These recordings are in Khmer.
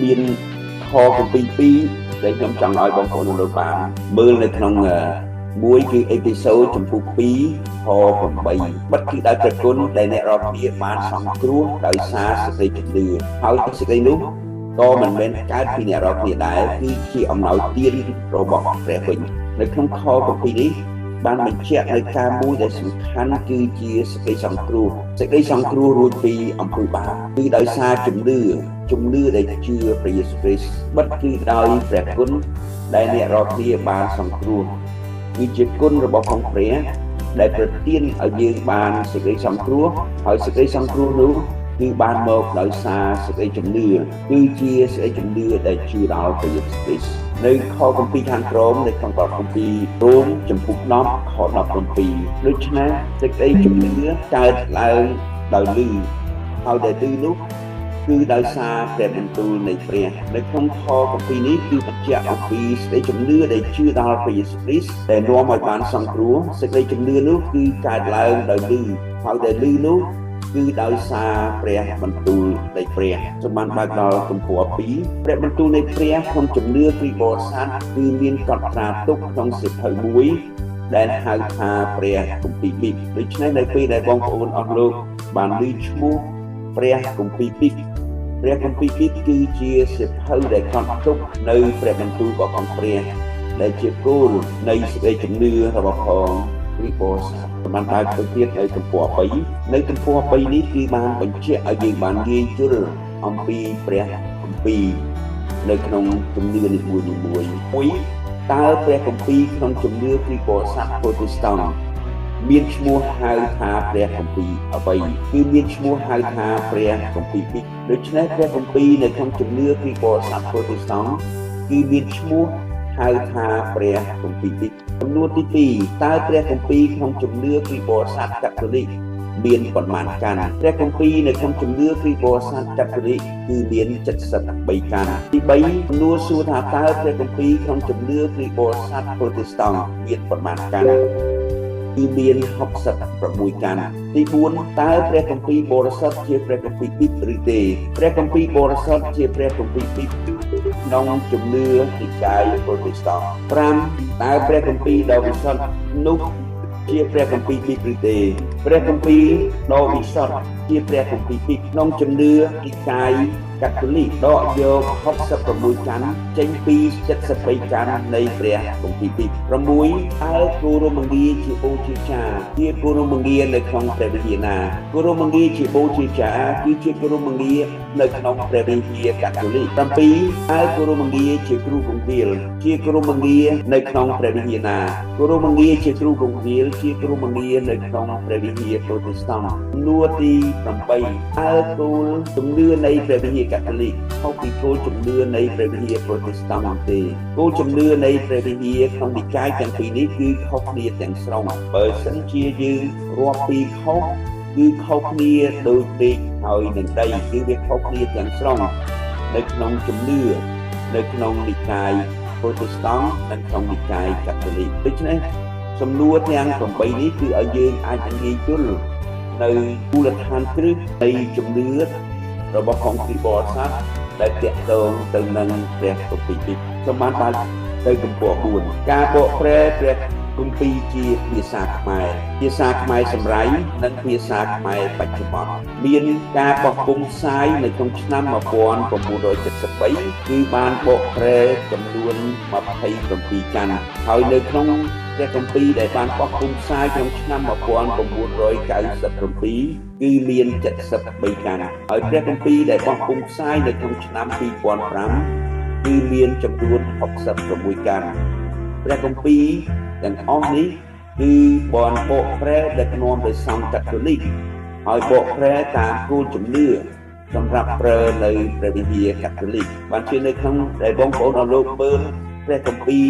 មានខគម្ពីរពីរដែលខ្ញុំចង់ឲ្យបងប្អូនលោកបានមើលនៅក្នុងមួយគឺអេពីសូតចំពោះ2ខ8បិទគឺដោយព្រះគុណដែលអ្នករាល់គ្នាបានសង្គ្រោះដោយសារសេចក្តីជំនឿហើយសេចក្តីនោះក៏មិនមែនកើតពីអ្នករាល់គ្នាដែរគឺជាអំណោយទានរបស់ព្រះវិញនៅក្នុងខគម្ពីរនេះបានបញ្ជាក់នៅការមួយដែលសំខាន់គឺជាសេចក្តីសង្គ្រោះសេចក្តីសង្គ្រោះរួចពីអំពើបាបគឺដោយសារជំនឿដែលជឿព្រះយេស៊ូវគ្រីស្ទបិទគឺដោយព្រះគុណដែលអ្នករាល់គ្នាបានសង្គ្រោះគឺជាគុណរបស់ផងព្រះដែលប្រទានឲ្យយើងបានសេចក្តីសង្គ្រោះហើយសេចក្តីសង្គ្រោះនោះគឺបានមកដោយសារសេចក្តីជំនឿគឺជាសេចក្តីជំនឿដែលជឿដល់ព្រះយេស៊ូវគ្រីស្ទនៅខគម្ពីរខាងក្រោមនៅក្នុងបទគម្ពីររ៉ូមចំពុក10ខ17ដូច្នេះសេចក្តីជំនឿកើតឡើងដោយលឺហើយដែលលឺនោះគឺដោយសារព្រះបន្ទូលនៃព្រះនៅក្នុងខគម្ពីរនេះគឺបញ្ជាក់អំពីសេចក្តីជំនឿដែលជឿដល់ព្រះយេស៊ូវគ្រីស្ទដែលនាំឲ្យបានសង្គ្រោះសេចក្តីជំនឿនោះគឺកើតឡើងដោយលឺហើយដែលលឺនោះគឺដោយសារព្រះបន្ទូលនៃព្រះសូមបានបើកដល់ទំព័រ2ព្រះបន្ទូលនៃព្រះក្នុងជំនឿគ្រីស្ទបរិស័ទគឺមានកត់ត្រាទុកក្នុងសៀវភៅមួយដែលហៅថាព្រះគម្ពីរប៊ីបដូច្នេះនៅពេលដែលបងប្អូនអស់លោកបានឮឈ្មោះព្រះគម្ពីរប៊ីបព្រះគម្ពីរប៊ីបគឺជាសៀវភៅដែលកត់ទុកនៅព្រះបន្ទូលរបស់អង្គព្រះដែលជាគោលនៃសេចក្តីជំនឿរបស់ផងគ្រីស្ទបរិស័ទបានបើកទៅទៀតនៅទំព័រ3នៅទំព័រ3នេះគឺបានបញ្ជាក់ឲ្យយើងបានងាយយល់អំពីព្រះគម្ពីរនៅក្នុងជំនឿនីមួយៗមួយតើព្រះគម្ពីរក្នុងជំនឿគ្រីស្ទបរិស័ទប្រូតេស្តង់មានឈ្មោះហៅថាព្រះគម្ពីរអ្វីគឺមានឈ្មោះហៅថាព្រះគម្ពីរប៊ីបដូច្នេះព្រះគម្ពីរនៅក្នុងជំនឿគ្រីស្ទបរិស័ទប្រូតេស្តង់គឺមានឈ្មោះហៅថាព្រះគម្ពីរប៊ីបចំនួនទី2តើព្រះគម្ពីរក្នុងជំនឿគ្រីស្ទបរិស័ទកាតូលិកមានប៉ុន្មានកាន់ព្រះគម្ពីរនៅក្នុងជំនឿគ្រីស្ទបរិស័ទកាតូលិកគឺមាន73កាន់ទី3ចំនួនសួរថាតើព្រះគម្ពីរក្នុងជំនឿគ្រីស្ទបរិស័ទប្រូតេស្តង់មានប៉ុន្មានកាន់គឺមាន66កាន់ទី4តើព្រះគម្ពីរបរិសុទ្ធជាព្រះគម្ពីរប៊ីបឬទេព្រះគម្ពីរបរិសុទ្ធជាព្រះគម្ពីរប៊ីបក្នុងជំនឿនិកាយប្រូតេស្តង់5តើព្រះគម្ពីរដ៏វិសុទ្ធនោះជាព្រះគម្ពីរប៊ីបឬទេព្រះគម្ពីរដ៏វិសុទ្ធជាព្រះគម្ពីរប៊ីបក្នុងជំនឿនិកាយកាតូលិកដកយក66កាន់ចេញពី73កាន់នៃព្រះគម្ពីរប៊ីប6តើគោរមងារជាបូជាចាជាគោរមងារនៅក្នុងព្រះវិហារណាគោរមងារជាបូជាចាគឺជាគោរមងារនៅក្នុងព្រះវិហារកាតូលិក7តើគោរមងារជាគ្រូគង្វាលជាគោរមងារនៅក្នុងព្រះវិហារណាគោរមងារជាគ្រូគង្វាលជាគោរមងារនៅក្នុងព្រះវិហារប្រូតេស្តង់ចំនួនទី8តើគោលជំនឿនៃព្រះវិហារកាតូលិកខុសពីគោលជំនឿនៃព្រះវិហារប្រូតេស្តង់ទេគោលជំនឿនៃព្រះវិហារក្នុងនិកាយទាំងពីរនេះគឺខុសគ្នាទាំងស្រុងបើសិនជាយើងរាប់ពីខុសគឺខុសគ្នាដូចពេកហើយនឹងដីគឺវាខុសគ្នាទាំងស្រុងនៅក្នុងជំនឿនៅក្នុងនិកាយប្រូតេស្តង់និងក្នុងនិកាយកាតូលិកដូច្នេះសំណួរទាំង8នេះគឺឲ្យយើងអាចងាយយល់នៅមូលដ្ឋានគ្រឹះនៃជំនឿរបស់អង្គគ្រីស្ទបរិស័ទដែលទាក់ទងទៅនឹងព្រះគម្ពីរប៊ីបសូមបានបើកទៅទំព័រ4ការបកប្រែព្រះគម្ពីរជាភាសាខ្មែរភាសាខ្មែរសម្រៃនិងភាសាខ្មែរបច្ចុប្បន្នមានការបោះពុម្ពផ្សាយនៅក្នុងឆ្នាំ1973គឺបានបកប្រែចំនួន27កាន់ហើយនៅក្នុងព្រះគម្ពីរដែលបានបោះពុម្ពផ្សាយក្នុងឆ្នាំ1997គឺមាន73កាន់ហើយព្រះគម្ពីរដែលបោះពុម្ពផ្សាយនៅក្នុងឆ្នាំ2005គឺមានចំនួន66កាន់ព្រះគម្ពីរទាំងអស់នេះគឺបានបកប្រែដឹកនាំដោយសង្ឃកាតូលិកហើយបកប្រែតាមគោលជំនឿសម្រាប់ប្រើនៅព្រះវិហារកាតូលិកបានជានៅក្នុងដែលបងប្អូនអស់លោកមើលព្រះគម្ពីរ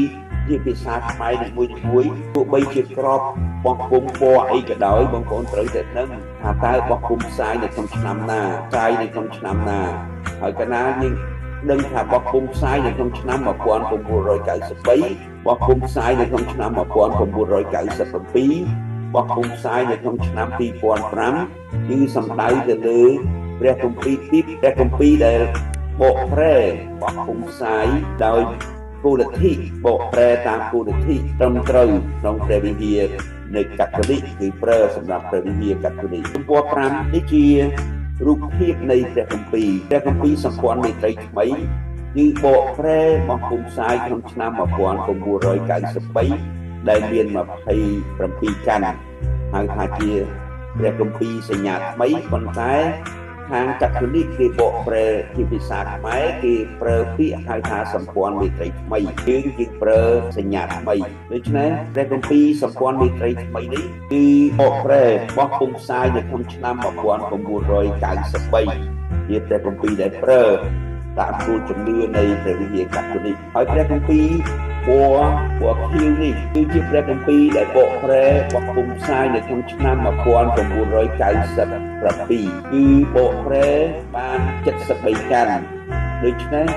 ជាភាសាខ្មែរនីមួយៗទោះបីជាក្របបោះពុម្ពពណ៌អីក៏ដោយបងប្អូនត្រូវតែដឹងថាតើបោះពុម្ពផ្សាយនៅក្នុងឆ្នាំណាផ្សាយនៅក្នុងឆ្នាំណាហើយកាលណាយើងដឹងថាបោះពុម្ពផ្សាយនៅក្នុងឆ្នាំ1993បោះពុម្ពផ្សាយនៅក្នុងឆ្នាំ1997បោះពុម្ពផ្សាយនៅក្នុងឆ្នាំ2005គឺសំដៅទៅលើព្រះគម្ពីរទីព្រះគម្ពីរដែល បកប្រែបោះពុំផ្សាយដោយគោលលទ្ធិបកប្រែតាមគោលលទ្ធិត្រឹមត្រូវក្នុងព្រះវិហារនៃកាតូលិកគឺប្រើសម្រាប់ព្រះវិហារកាតូលិកទំព័រ5នេះជារូបភាពនៃព្រះគម្ពីរព្រះគម្ពីរសម្ព័ន្ធមេត្រីថ្មីគឺបកប្រែបោះពុំផ្សាយក្នុងឆ្នាំ1993ដែលមាន27កណ្ឌហៅថាជាព្រះគម្ពីរសញ្ញាថ្មីប៉ុន្តែខាងកាតូលិកគេបកប្រែជាភាសាខ្មែរគេប្រើពាក្យហៅថាសម្ព័ន្ធមេត្រីថ្មីយើងប្រើសញ្ញាថ្មីដូច្នេះព្រះគម្ពីរសម្ព័ន្ធមេត្រីថ្មីនេះគឺបកប្រែបោះពុំផ្សាយនៅក្នុងឆ្នាំ1993ជាព្រះគម្ពីរដែលប្រើតាមគោលជំនឿនៃព្រះវិហារកាតូលិកហើយព្រះគម្ពីរពណ៌ខៀវនេះគឺជាព្រះគម្ពីរដែលបកប្រែបោះពុំផ្សាយនៅក្នុងឆ្នាំ1997គឺបកប្រែបាន73កណ្ឌដូច្នេះ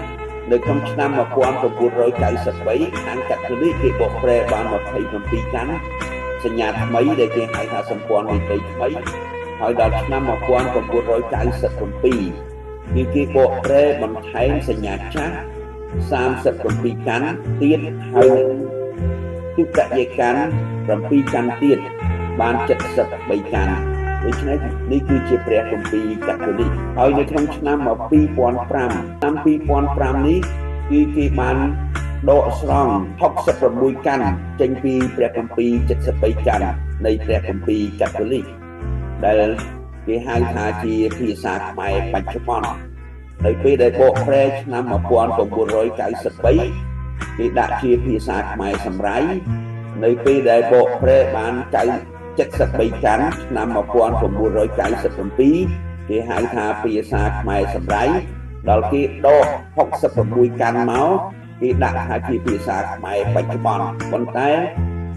នៅក្នុងឆ្នាំ1993ខាងកាតូលិកគេបកប្រែបាន27កណ្ឌសញ្ញាថ្មីដែលគេហៅថាសម្ព័ន្ធមេត្រីថ្មីហើយដល់ឆ្នាំ1997គឺគេបកប្រែបន្ថែមសញ្ញាចាស់37កណ្ឌទៀតហើយទុតិយកណ្ឌ7កណ្ឌទៀតបាន73កណ្ឌដូច្នេះនេះគឺជាព្រះគម្ពីរកាតូលិកហើយនៅក្នុងឆ្នាំ2005ឆ្នាំ2005នេះគឺគេបានដកស្រង់66កណ្ឌចេញពីព្រះគម្ពីរ73កណ្ឌនៃព្រះគម្ពីរកាតូលិកដែលគេហៅថាជាភាសាខ្មែរបច្ចុប្បន្ននៅពេលដែលបកប្រែឆ្នាំ1993គេដាក់ជាភាសាខ្មែរសម្រៃនៅពេលដែលបកប្រែបាន73កណ្ឌឆ្នាំ1997គេហៅថាភាសាខ្មែរសម្រៃដល់គេដក66កណ្ឌមកគេដាក់ថាជាភាសាខ្មែរបច្ចុប្បន្នប៉ុន្តែ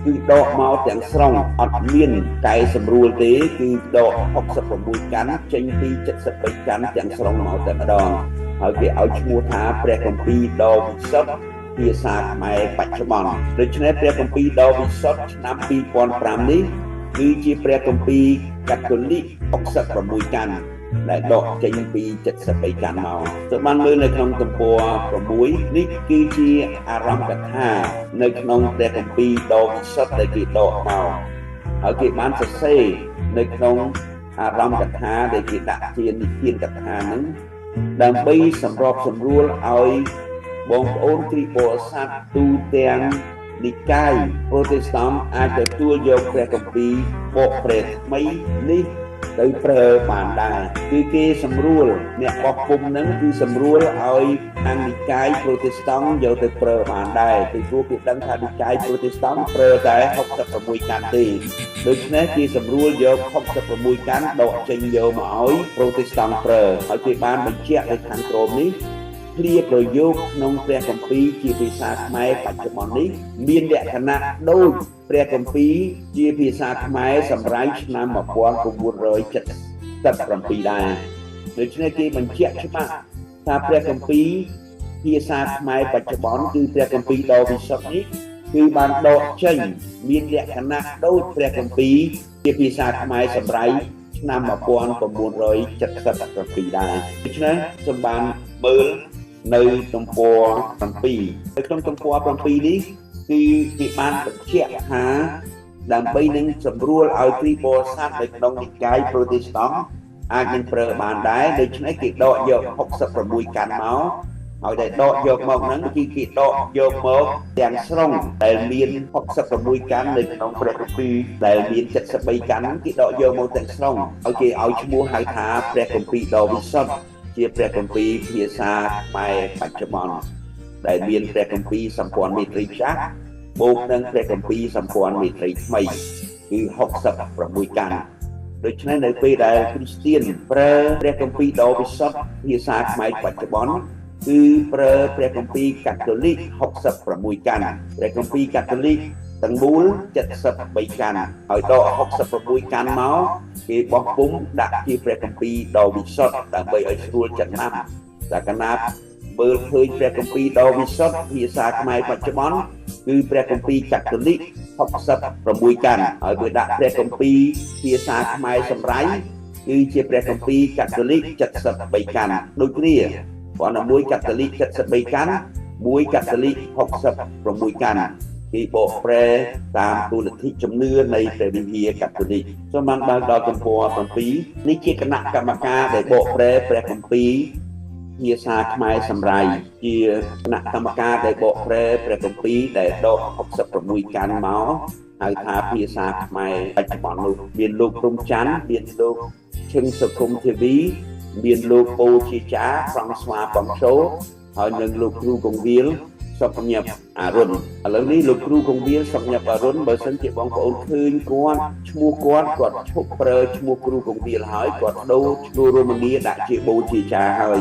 គឺដកមកទាំងស្រុងអត់មានកែសម្រួលទេគឺដក66កណ្ឌចេញពី73កណ្ឌទាំងស្រុងមកតែម្ដងហើយគេឲ្យឈ្មោះថាព្រះគម្ពីរដ៏វិសុទ្ធភាសាខ្មែរបច្ចុប្បន្នដូច្នេះព្រះគម្ពីរដ៏វិសុទ្ធឆ្នាំ2005នេះគឺជាព្រះគម្ពីរកាតូលិក66កណ្ឌដែលដកចេញពី73កណ្ឌមកទៅបានមើលនៅក្នុងទំព័រ6នេះគឺជាអារម្មណ៍កថានៅក្នុងព្រះគម្ពីរដ៏វិសុទ្ធដែលគេដកមកហើយគេបានសរសេរនៅក្នុងអារម្មណ៍កថាដែលគេដាក់ជានិទានកថាហ្នឹងដើម្បីសម្របសម្រួលឲ្យបងប្អូនគ្រីស្ទបរិស័ទទូទាំងនិកាយប្រូតេស្តង់អាចទទួលយកព្រះគម្ពីរបកប្រែថ្មីនេះទៅប្រើបានដែរគឺគេសម្រួលអ្នកបោះពុំនឹងគឺសម្រួលឲ្យខាងនិកាយប្រូតេស្តង់យកទៅប្រើបានដែរពីព្រោះគេដឹងថានិកាយប្រូតេស្តង់ប្រើតែ66កណ្ឌទេដូច្នេះគេសម្រួលយក66កណ្ឌដកចេញយកមកឲ្យប្រូតេស្តង់ប្រើហើយគេបានបញ្ជាក់នៅខាងក្រោមនេះឃ្លាប្រយោគក្នុងព្រះគម្ពីរជាភាសាខ្មែរបច្ចុប្បន្ននេះមានលក្ខណៈដូចព្រះគម្ពីរជាភាសាខ្មែរសម្រាប់ឆ្នាំ1977ដែរដូច្នេះគេបញ្ជាក់ច្បាស់ថាព្រះគម្ពីរភាសាខ្មែរបច្ចុប្បន្នគឺព្រះគម្ពីរដ៏វិសុទ្ធនេះគឺបានដកចេញមានលក្ខណៈដូចព្រះគម្ពីរជាភាសាខ្មែរសម្រាប់ឆ្នាំ1977ដែរដូច្នេះសូមបានមើលនៅទំព័រ7នៅក្នុងទំព័រ7នេះគឺគេបានបញ្ជាក់ថាដើម្បីនឹងសម្រួលឲ្យគ្រីស្ទបរិស័ទនៅក្នុងនិកាយប្រូតេស្តង់អាចនឹងប្រើបានដែរដូច្នេះគេដកយក66កណ្ឌមកហើយដែលដកយកមកហ្នឹងគឺគេដកយកមកទាំងស្រុងដែលមាន66កណ្ឌនៅក្នុងព្រះគម្ពីរដែលមាន73កណ្ឌគេដកយកមកទាំងស្រុងហើយគេឲ្យឈ្មោះហៅថាព្រះគម្ពីរដ៏វិសុទ្ធជាព្រះគម្ពីរភាសាខ្មែរបច្ចុប្បន្នដែលមានព្រះគម្ពីរសម្ព័ន្ធមេត្រីចាស់បូកនឹងព្រះគម្ពីរសម្ព័ន្ធមេត្រីថ្មីគឺ66កណ្ឌដូច្នេះនៅពេលដែលគ្រីស្ទៀនប្រើព្រះគម្ពីរដ៏វិសុទ្ធភាសាខ្មែរបច្ចុប្បន្នគឺប្រើព្រះគម្ពីរកាតូលិក66កណ្ឌព្រះគម្ពីរកាតូលិកទាំងមូល73កណ្ឌហើយដក66កណ្ឌមកគេបោះពុំដាក់ជាព្រះគម្ពីរដ៏វិសុទ្ធដើម្បីឲ្យស្រួលចំណាំតែកាលណាមើលឃើញព្រះគម្ពីរដ៏វិសុទ្ធភាសាខ្មែរបច្ចុប្បន្នគឺព្រះគម្ពីរកាតូលិក66កណ្ឌហើយបើដាក់ព្រះគម្ពីរភាសាខ្មែរសម្រៃគឺជាព្រះគម្ពីរកាតូលិក73កណ្ឌដូចគ្នា គ្រាន់តែមួយកកាតូលិក73កាន់មួយកកាតូលិក66កាន់គេបកប្រែតាមគោលលទ្ធិជំនឿនៃព្រះវិហារកាតូលិកសូមបានបើកដល់ទំព័រ7នេះជាគណៈកម្មការដែលបកប្រែព្រះគម្ពីរភាសាខ្មែរសម្រាយជាគណៈកម្មការដែលបកប្រែព្រះគម្ពីរដែលដក66កាន់មកហៅថាភាសាខ្មែរបច្ចុប្បន្ននោះមានលោកព្រំច័ន្ទមានលោកឈឹងសុគមធីវីមានលោកពូជាចាហ្វ្រង់ស្វាប៉ុងសូហើយនិងលោកគ្រូកងវិលសុកញាប់អារុនឥឡូវនេះលោកគ្រូកងវិលសុកញាប់អារុនបើសិនជាបងប្អូនឃើញគាត់ឈ្មោះគាត់គាត់ឈប់ប្រើឈ្មោះគ្រូកងវិលហើយគាត់ដូរឈ្មោះរមនាដាក់ជាបូជាចាហើយ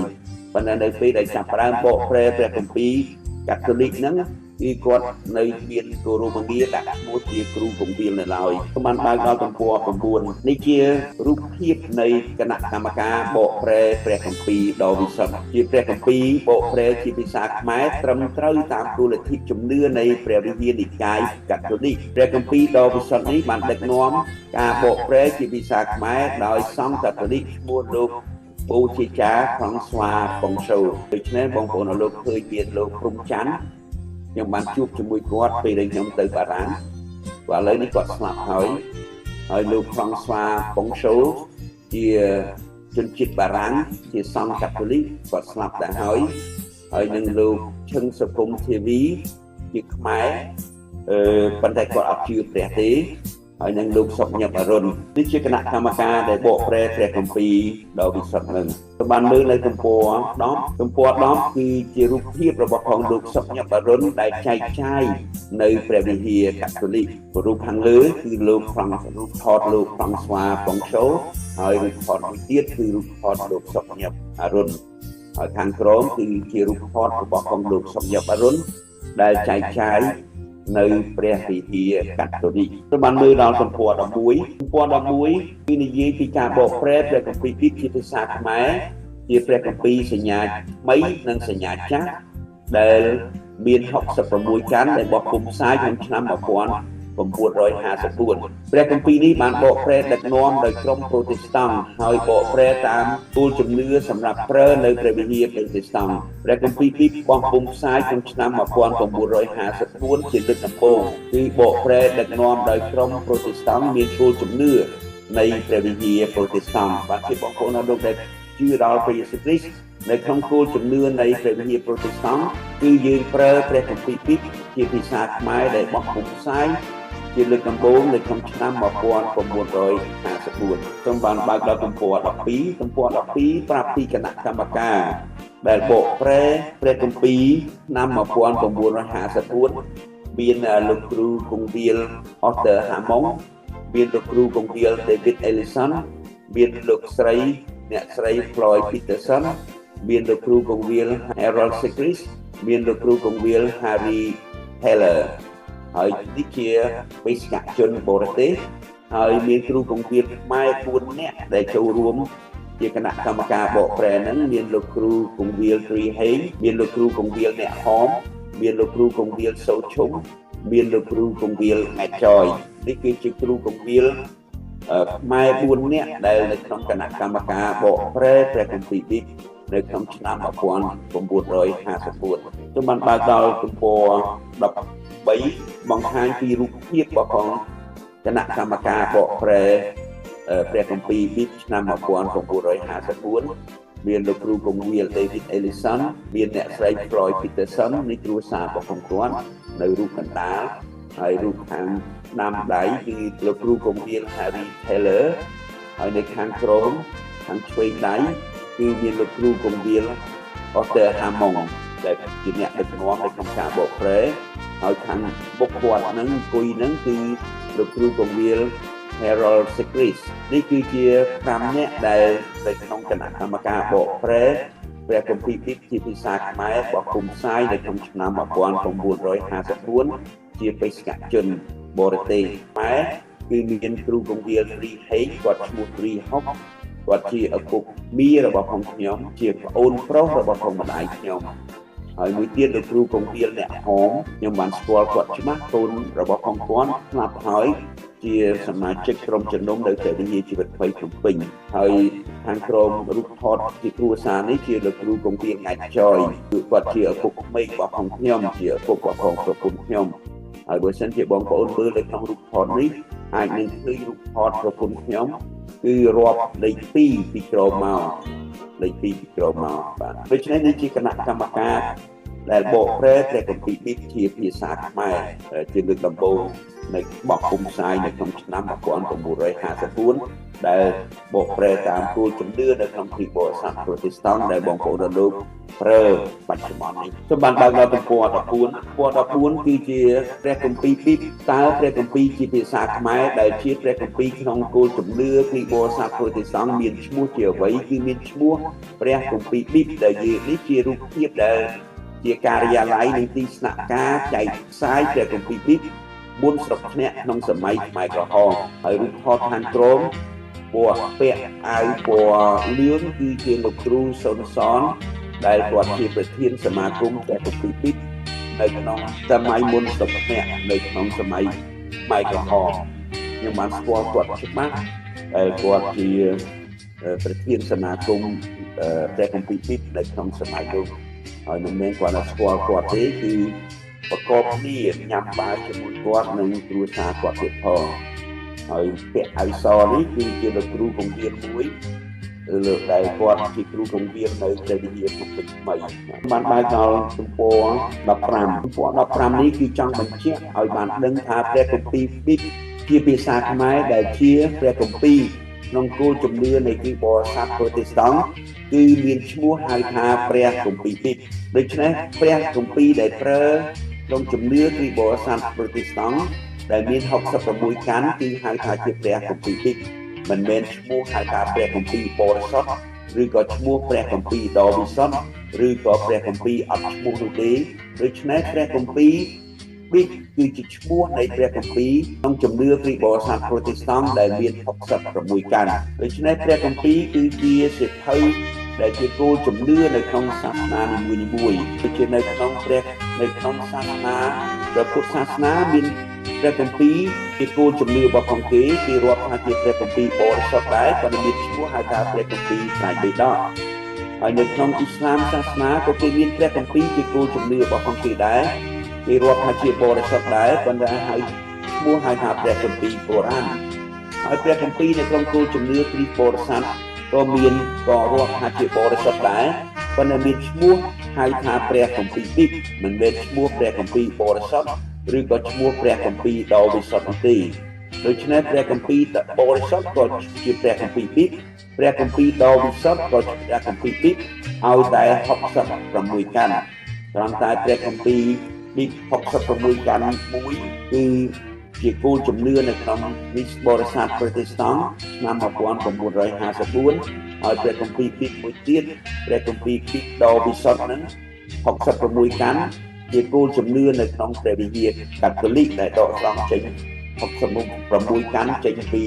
ប៉ុន្តែនៅពេលដែលចាប់ផ្ដើមបកប្រែព្រះគម្ពីរកាតូលិកហ្នឹងគឺគាត់នៅមានគោរមងារដាក់ឈ្មោះជាគ្រូកងវិលនៅឡើយបានបើកដល់ទំព័រ9នេះជារូបភាពនៃគណៈកម្មការបកប្រែព្រះគម្ពីរដ៏វិសុទ្ធជាព្រះគម្ពីរបកប្រែជាភាសាខ្មែរត្រឹមត្រូវតាមគោលលទ្ធិជំនឿនៃព្រះវិហារនិកាយកាតូលិកព្រះគម្ពីរដ៏វិសុទ្ធនេះបានដឹកនាំការបកប្រែជាភាសាខ្មែរដោយសង្ឃកាតូលិកឈ្មោះលោកបូជាចាហ្វ្រង់ស្វាប៉ុងសូដូច្នេះបងប្អូនលោកឃើញមានលោកព្រំច័ន្ទខ្ញុំបានជួបជាមួយគាត់ពេលដែលខ្ញុំទៅបារាំងបាទឥឡូវនេះគាត់ស្លាប់ហើយហើយលោកហ្វ្រង់ស្វាប៉ុងសូជាជនជាតិបារាំងជាសង្ឃកាតូលិកគាត់ស្លាប់ដែរហើយហើយនឹងលោកឈឹងសុគមធីវីជាខ្មែរប៉ុន្តែគាត់អត់ជឿព្រះទេហើយនឹងលោកសុកញាប់អរុននេះជាគណៈកម្មការដែលបកប្រែព្រះគម្ពីរដ៏វិសុទ្ធនឹងបានមើលនៅទំព័រ10ទំព័រ10គឺជារូបភាពរបស់ផងលោកសុកញាប់អរុនដែលចែកចាយនៅព្រះវិហារកាតូលិករូបខាងលើគឺលោកហ្វ្រង់រូបថតលោកហ្វ្រង់ស្វាប៉ុងសូហើយរូបថតមួយទៀតគឺរូបថតលោកសុកញាប់អរុនហើយខាងក្រោមគឺជារូបថតរបស់ផងលោកសុកញាប់អរុនដែលចែកចាយនៅព្រះវិហារកាតូលិកទៅបានមើលដល់ទំព័រ11ទំព័រ11គឺនិយាយពីការបកប្រែព្រះគម្ពីរជាភាសាខ្មែរជាព្រះគម្ពីរសញ្ញាថ្មីនិងសញ្ញាចាស់ដែលមាន66កាន់ដែលបោះពុម្ពផ្សាយក្នុងឆ្នាំ1954ព្រះគម្ពីរនេះបានបកប្រែដឹកនាំដោយក្រុមប្រូតេស្តង់ហើយបកប្រែតាមគោលជំនឿសម្រាប់ប្រើនៅព្រះវិហារប្រូតេស្តង់ព្រះគម្ពីរនេះបោះពុម្ពផ្សាយក្នុងឆ្នាំ1954ជាលើកដំបូងគឺបកប្រែដឹកនាំដោយក្រុមប្រូតេស្តង់មានគោលជំនឿនៃព្រះវិហារប្រូតេស្តង់បាទជាបងប្អូនលោកដែលជឿដល់ព្រះយេស៊ូវគ្រីស្ទនៅក្នុងគោលជំនឿនៃព្រះវិហារប្រូតេស្តង់គឺយើងប្រើព្រះគម្ពីរនេះជាភាសាខ្មែរដែលបោះពុម្ពផ្សាយជាលើកដំបូងនៅក្នុងឆ្នាំ1954សូមបានបើកដល់ទំព័រ12ទំព័រ12ប្រាប់ពីគណៈកម្មការដែលបកប្រែព្រះគម្ពីរឆ្នាំ1954មានលោកគ្រូគង្វាលអស្ទ័រហាម៉ុងមានលោកគ្រូគង្វាល David Ellison មានលោកស្រីអ្នកស្រី Floyd Peterson មានលោកគ្រូគង្វាល Harold Secris មានលោកគ្រូគង្វាល Harry Taylor ហើយនេះជាបេសកជនបរទេសហើយមានគ្រូគង្វាលខ្មែរ4នាក់ដែលចូលរួមជាគណៈកម្មការបកប្រែហ្នឹងមានលោកគ្រូគង្វាលទ្រីហេងមានលោកគ្រូគង្វាលអ្នកហមមានលោកគ្រូគង្វាលសូឈុំមានលោកគ្រូគង្វាលង៉ែតចយនេះគឺជាគ្រូគង្វាលខ្មែរ4នាក់ដែលនៅក្នុងគណៈកម្មការបកប្រែព្រះគម្ពីរនេះនៅក្នុងឆ្នាំ1954ខ្ញុំបានបើកដល់ទំព័រ13បង្ហាញពីរូបភាពរបស់ផងគណៈកម្មការបកប្រែព្រះគម្ពីរនេះឆ្នាំ1954មានលោកគ្រូគង្វាល David Ellison មានអ្នកស្រី Floyd Peterson នេះគ្រួសាររបស់គាត់នៅរូបកណ្ដាលហើយរូបខាងស្ដាំដៃគឺលោកគ្រូគង្វាល Harry Taylor ហើយនៅខាងក្រោមខាងឆ្វេងដៃគឺមានលោកគ្រូគង្វាល Arthur Hammond ដែលជាអ្នកដឹកនាំនៅក្នុងការបកប្រែហើយខាងបុកគាត់ហ្នឹងអង្គុយហ្នឹងគឺលោកគ្រូគង្វាល Harold Secris នេះគឺជា5នាក់ដែលនៅក្នុងគណៈកម្មការបកប្រែព្រះគម្ពីរជាភាសាខ្មែរបោះពុម្ពផ្សាយនៅក្នុងឆ្នាំ1954ជាបេសកជនបរទេសខ្មែរគឺមានគ្រូគង្វាលទ្រីហេងគាត់ឈ្មោះទ្រីហុកគាត់ជាឪពុកមីរបស់ផងខ្ញុំជាប្អូនប្រុសរបស់ផងម្ដាយខ្ញុំហើយមួយទៀតលោកគ្រូគង្វាលអ្នកហមខ្ញុំបានស្គាល់គាត់ច្បាស់កូនរបស់ផងគាត់ស្លាប់ហើយជា ជាសមាជិកក្រុមជំនុំនៅព្រះវិហារជីវិតថ្មីភ្នំពេញហើយខាងក្រុមរូបថតជាគ្រួសារនេះជាលោកគ្រូគង្វាង៉ែតចយគឺគាត់ជាឪពុកក្មេករបស់ផងខ្ញុំជាឪពុករបស់ផងប្រពន្ធខ្ញុំហើយបើសិនជាបងប្អូនមើលនៅក្នុងរូបថតនេះអាចនឹងឃើញរូបថតប្រពន្ធខ្ញុំគឺរាប់លេខ2ពីក្រោមមកលេខ2ពីក្រោមមកបាទដូច្នេះនេះជាគណៈកម្មការដែលបកប្រែព្រះគម្ពីរប៊ីបជាភាសាខ្មែរជាលើកដំបូងនៅបោះពុម្ពផ្សាយនៅក្នុងឆ្នាំ1954ដែលបកប្រែតាមគោលជំនឿនៅក្នុងគ្រីស្ទបរិស័ទប្រូតេស្តង់ដែលបងប្អូនលោកប្រើបច្ចុប្បន្ននេះសូមបានបើកដល់ទំព័រ14ទំព័រ14គឺជាព្រះគម្ពីរប៊ីបតើព្រះគម្ពីរជាភាសាខ្មែរដែលជាព្រះគម្ពីរក្នុងគោលជំនឿគ្រីស្ទបរិស័ទប្រូតេស្តង់មានឈ្មោះជាអ្វីគឺមានឈ្មោះព្រះគម្ពីរប៊ីបដែលយើងនេះជារូបភាពដែលជាការិយាល័យនិងទីស្នាក់ការចែកផ្សាយព្រះគម្ពីរប៊ីបមុនស្រុកធ្នាក់ក្នុងសម័យខ្មែរក្រហមហើយរូបថតខាងក្រោមពណ៌ពាក់អាវពណ៌លឿងគឺជាលោកគ្រូសុនសនដែលគាត់ជាប្រធានសមាគមព្រះគម្ពីរប៊ីបនៅក្នុងសម័យមុនស្រុកធ្នាក់នៅក្នុងសម័យខ្មែរក្រហមខ្ញុំបានស្គាល់គាត់ច្បាស់ដែលគាត់ជាប្រធានសមាគមព្រះគម្ពីរប៊ីបនៅក្នុងសម័យនោះហើយមិនមែនគាត់ស្គាល់គាត់ទេគឺប្រកបគ្នាញ៉ាំបាយជាមួយគាត់និងគ្រួសារគាត់ទៀតផងហើយពាក់អាវសនេះគឺជាលោកគ្រូគង្វាលមួយលើកដែលគាត់ជាគ្រូគង្វាលនៅព្រះវិហារភ្នំពេញថ្មីបានបើកដល់ទំព័រ15ទំព័រ15នេះគឺចង់បញ្ជាក់ឲ្យបានដឹងថាព្រះគម្ពីរប៊ីបជាភាសាខ្មែរដែលជាព្រះគម្ពីរក្នុងគោលជំនឿនៃគ្រីស្ទបរិស័ទប្រូតេស្តង់គឺមានឈ្មោះហៅថាព្រះគម្ពីរប៊ីបដូច្នេះព្រះគម្ពីរដែលប្រើក្នុងជំនឿគ្រីស្ទបរិស័ទប្រូតេស្តង់ដែលមាន66កាន់គឺហៅថាជាព្រះគម្ពីរប៊ីបមិនមែនឈ្មោះហៅថាព្រះគម្ពីរបរិសុទ្ធឬក៏ឈ្មោះព្រះគម្ពីរដ៏វិសុទ្ធឬក៏ព្រះគម្ពីរអត់ឈ្មោះនោះទេដូច្នេះព្រះគម្ពីរប៊ីបគឺជាឈ្មោះនៃព្រះគម្ពីរក្នុងជំនឿគ្រីស្ទបរិស័ទប្រូតេស្តង់ដែលមាន66កាន់ដូច្នេះព្រះគម្ពីរគឺជាសៀវភៅដែលជាគោលជំនឿនៅក្នុងសាសនានីមួយៗដូចជានៅក្នុងព្រះនៅក្នុងសាសនាព្រះពុទ្ធសាសនាមានព្រះគម្ពីរជាគោលជំនឿរបស់ផងគេគេរាប់ថាជាព្រះគម្ពីរបរិសុទ្ធដែរក៏មានឈ្មោះហៅថាព្រះគម្ពីរត្រៃបិដកហើយនៅក្នុងអ៊ីស្លាមសាសនាក៏គេមានព្រះគម្ពីរជាគោលជំនឿរបស់ផងគេដែរគេរាប់ថាជាបរិសុទ្ធដែរប៉ុន្តែហៅឈ្មោះហៅថាព្រះគម្ពីរកូរ៉ានហើយព្រះគម្ពីរនៅក្នុងគោលជំនឿគ្រីស្ទបរិស័ទក៏មានក៏រាប់ថាជាបរិសុទ្ធដែរប៉ុន្តែមានឈ្មោះហៅថាព្រះគម្ពីរប៊ីបមិនមែនឈ្មោះព្រះគម្ពីរបរិសុទ្ធឬក៏ឈ្មោះព្រះគម្ពីរដ៏វិសុទ្ធនោះទេដូច្នេះព្រះគម្ពីរបរិសុទ្ធក៏ជាព្រះគម្ពីរប៊ីបព្រះគម្ពីរដ៏វិសុទ្ធក៏ជាព្រះគម្ពីរប៊ីបឲ្យតែ66កាន់ត្រង់តែព្រះគម្ពីរប៊ីប66កាន់មួយគឺជាគោលជំនឿនៅក្នុងគ្រីស្ទបរិស័ទប្រូតេស្តង់ឆ្នាំ1954ហើយព្រះគម្ពីរប៊ីបមួយទៀតព្រះគម្ពីរប៊ីបដ៏វិសុទ្ធហ្នឹង66កាន់ជាគោលជំនឿនៅក្នុងព្រះវិហារកាតូលិកដែលដកស្រង់ចេញ66កាន់ចេញពី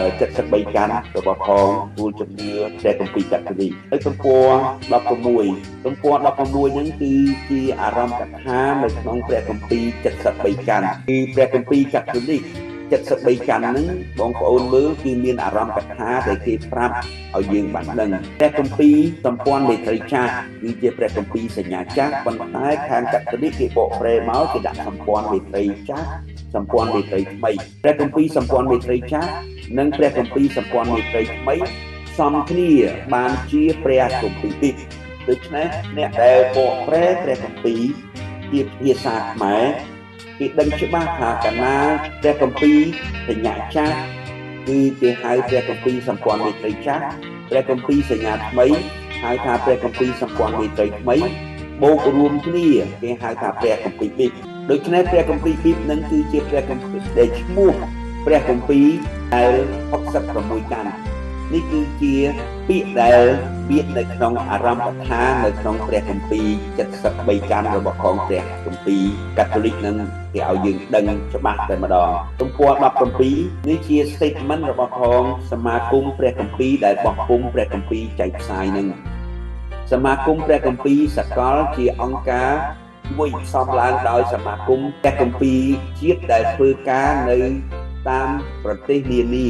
73កាន់របស់ផងគោលជំនឿព្រះគម្ពីរកាតូលិកហើយទំព័រ16ទំព័រ16ហ្នឹងគឺជាអារម្មណ៍កថានៅក្នុងព្រះគម្ពីរ73កាន់គឺព្រះគម្ពីរកាតូលិក73កាន់ហ្នឹងបងប្អូនមើលគឺមានអារម្មណ៍កថាដែលគេប្រាប់ឲ្យយើងបានដឹងព្រះគម្ពីរសម្ព័ន្ធមេត្រីចាស់គឺជាព្រះគម្ពីរសញ្ញាចាស់ប៉ុន្តែខាងកាតូលិកគេបកប្រែមកគេដាក់សម្ព័ន្ធមេត្រីចាស់សម្ព័ន្ធមេត្រីថ្មីព្រះគម្ពីរសម្ព័ន្ធមេត្រីចាស់និងព្រះគម្ពីរសម្ព័ន្ធមេត្រីថ្មីសំគ្នាបានជាព្រះគម្ពីរប៊ីបដូច្នេះអ្នកដែលបកប្រែព្រះគម្ពីរជាភាសាខ្មែរគេដឹងច្បាស់ថាកាលណាព្រះគម្ពីរសញ្ញាចាស់គឺគេហៅព្រះគម្ពីរសម្ព័ន្ធមេត្រីចាស់ព្រះគម្ពីរសញ្ញាថ្មីហៅថាព្រះគម្ពីរសម្ព័ន្ធមេត្រីថ្មីបូករួមគ្នាគេហៅថាព្រះគម្ពីរប៊ីបដូច្នេះព្រះគម្ពីរប៊ីបនឹងគឺជាព្រះគម្ពីរដែលឈ្មោះព្រះគម្ពីរដែល66កាន់នេះគឺជាពាក្យដែលមាននៅក្នុងអារម្មណ៍កថានៅក្នុងព្រះគម្ពីរ73កាន់របស់ផងព្រះគម្ពីរកាតូលិកនឹងគេឲ្យយើងដឹងច្បាស់តែម្ដងទំព័រ17នេះជា statement របស់ផងសមាគមព្រះគម្ពីរដែលបោះពុម្ពព្រះគម្ពីរចែកផ្សាយនឹងសមាគមព្រះគម្ពីរសកលជាអង្គការមួយផ្សំឡើងដោយសមាគមព្រះគម្ពីរជាតិដែលធ្វើការនៅ តាមប្រទេសនានា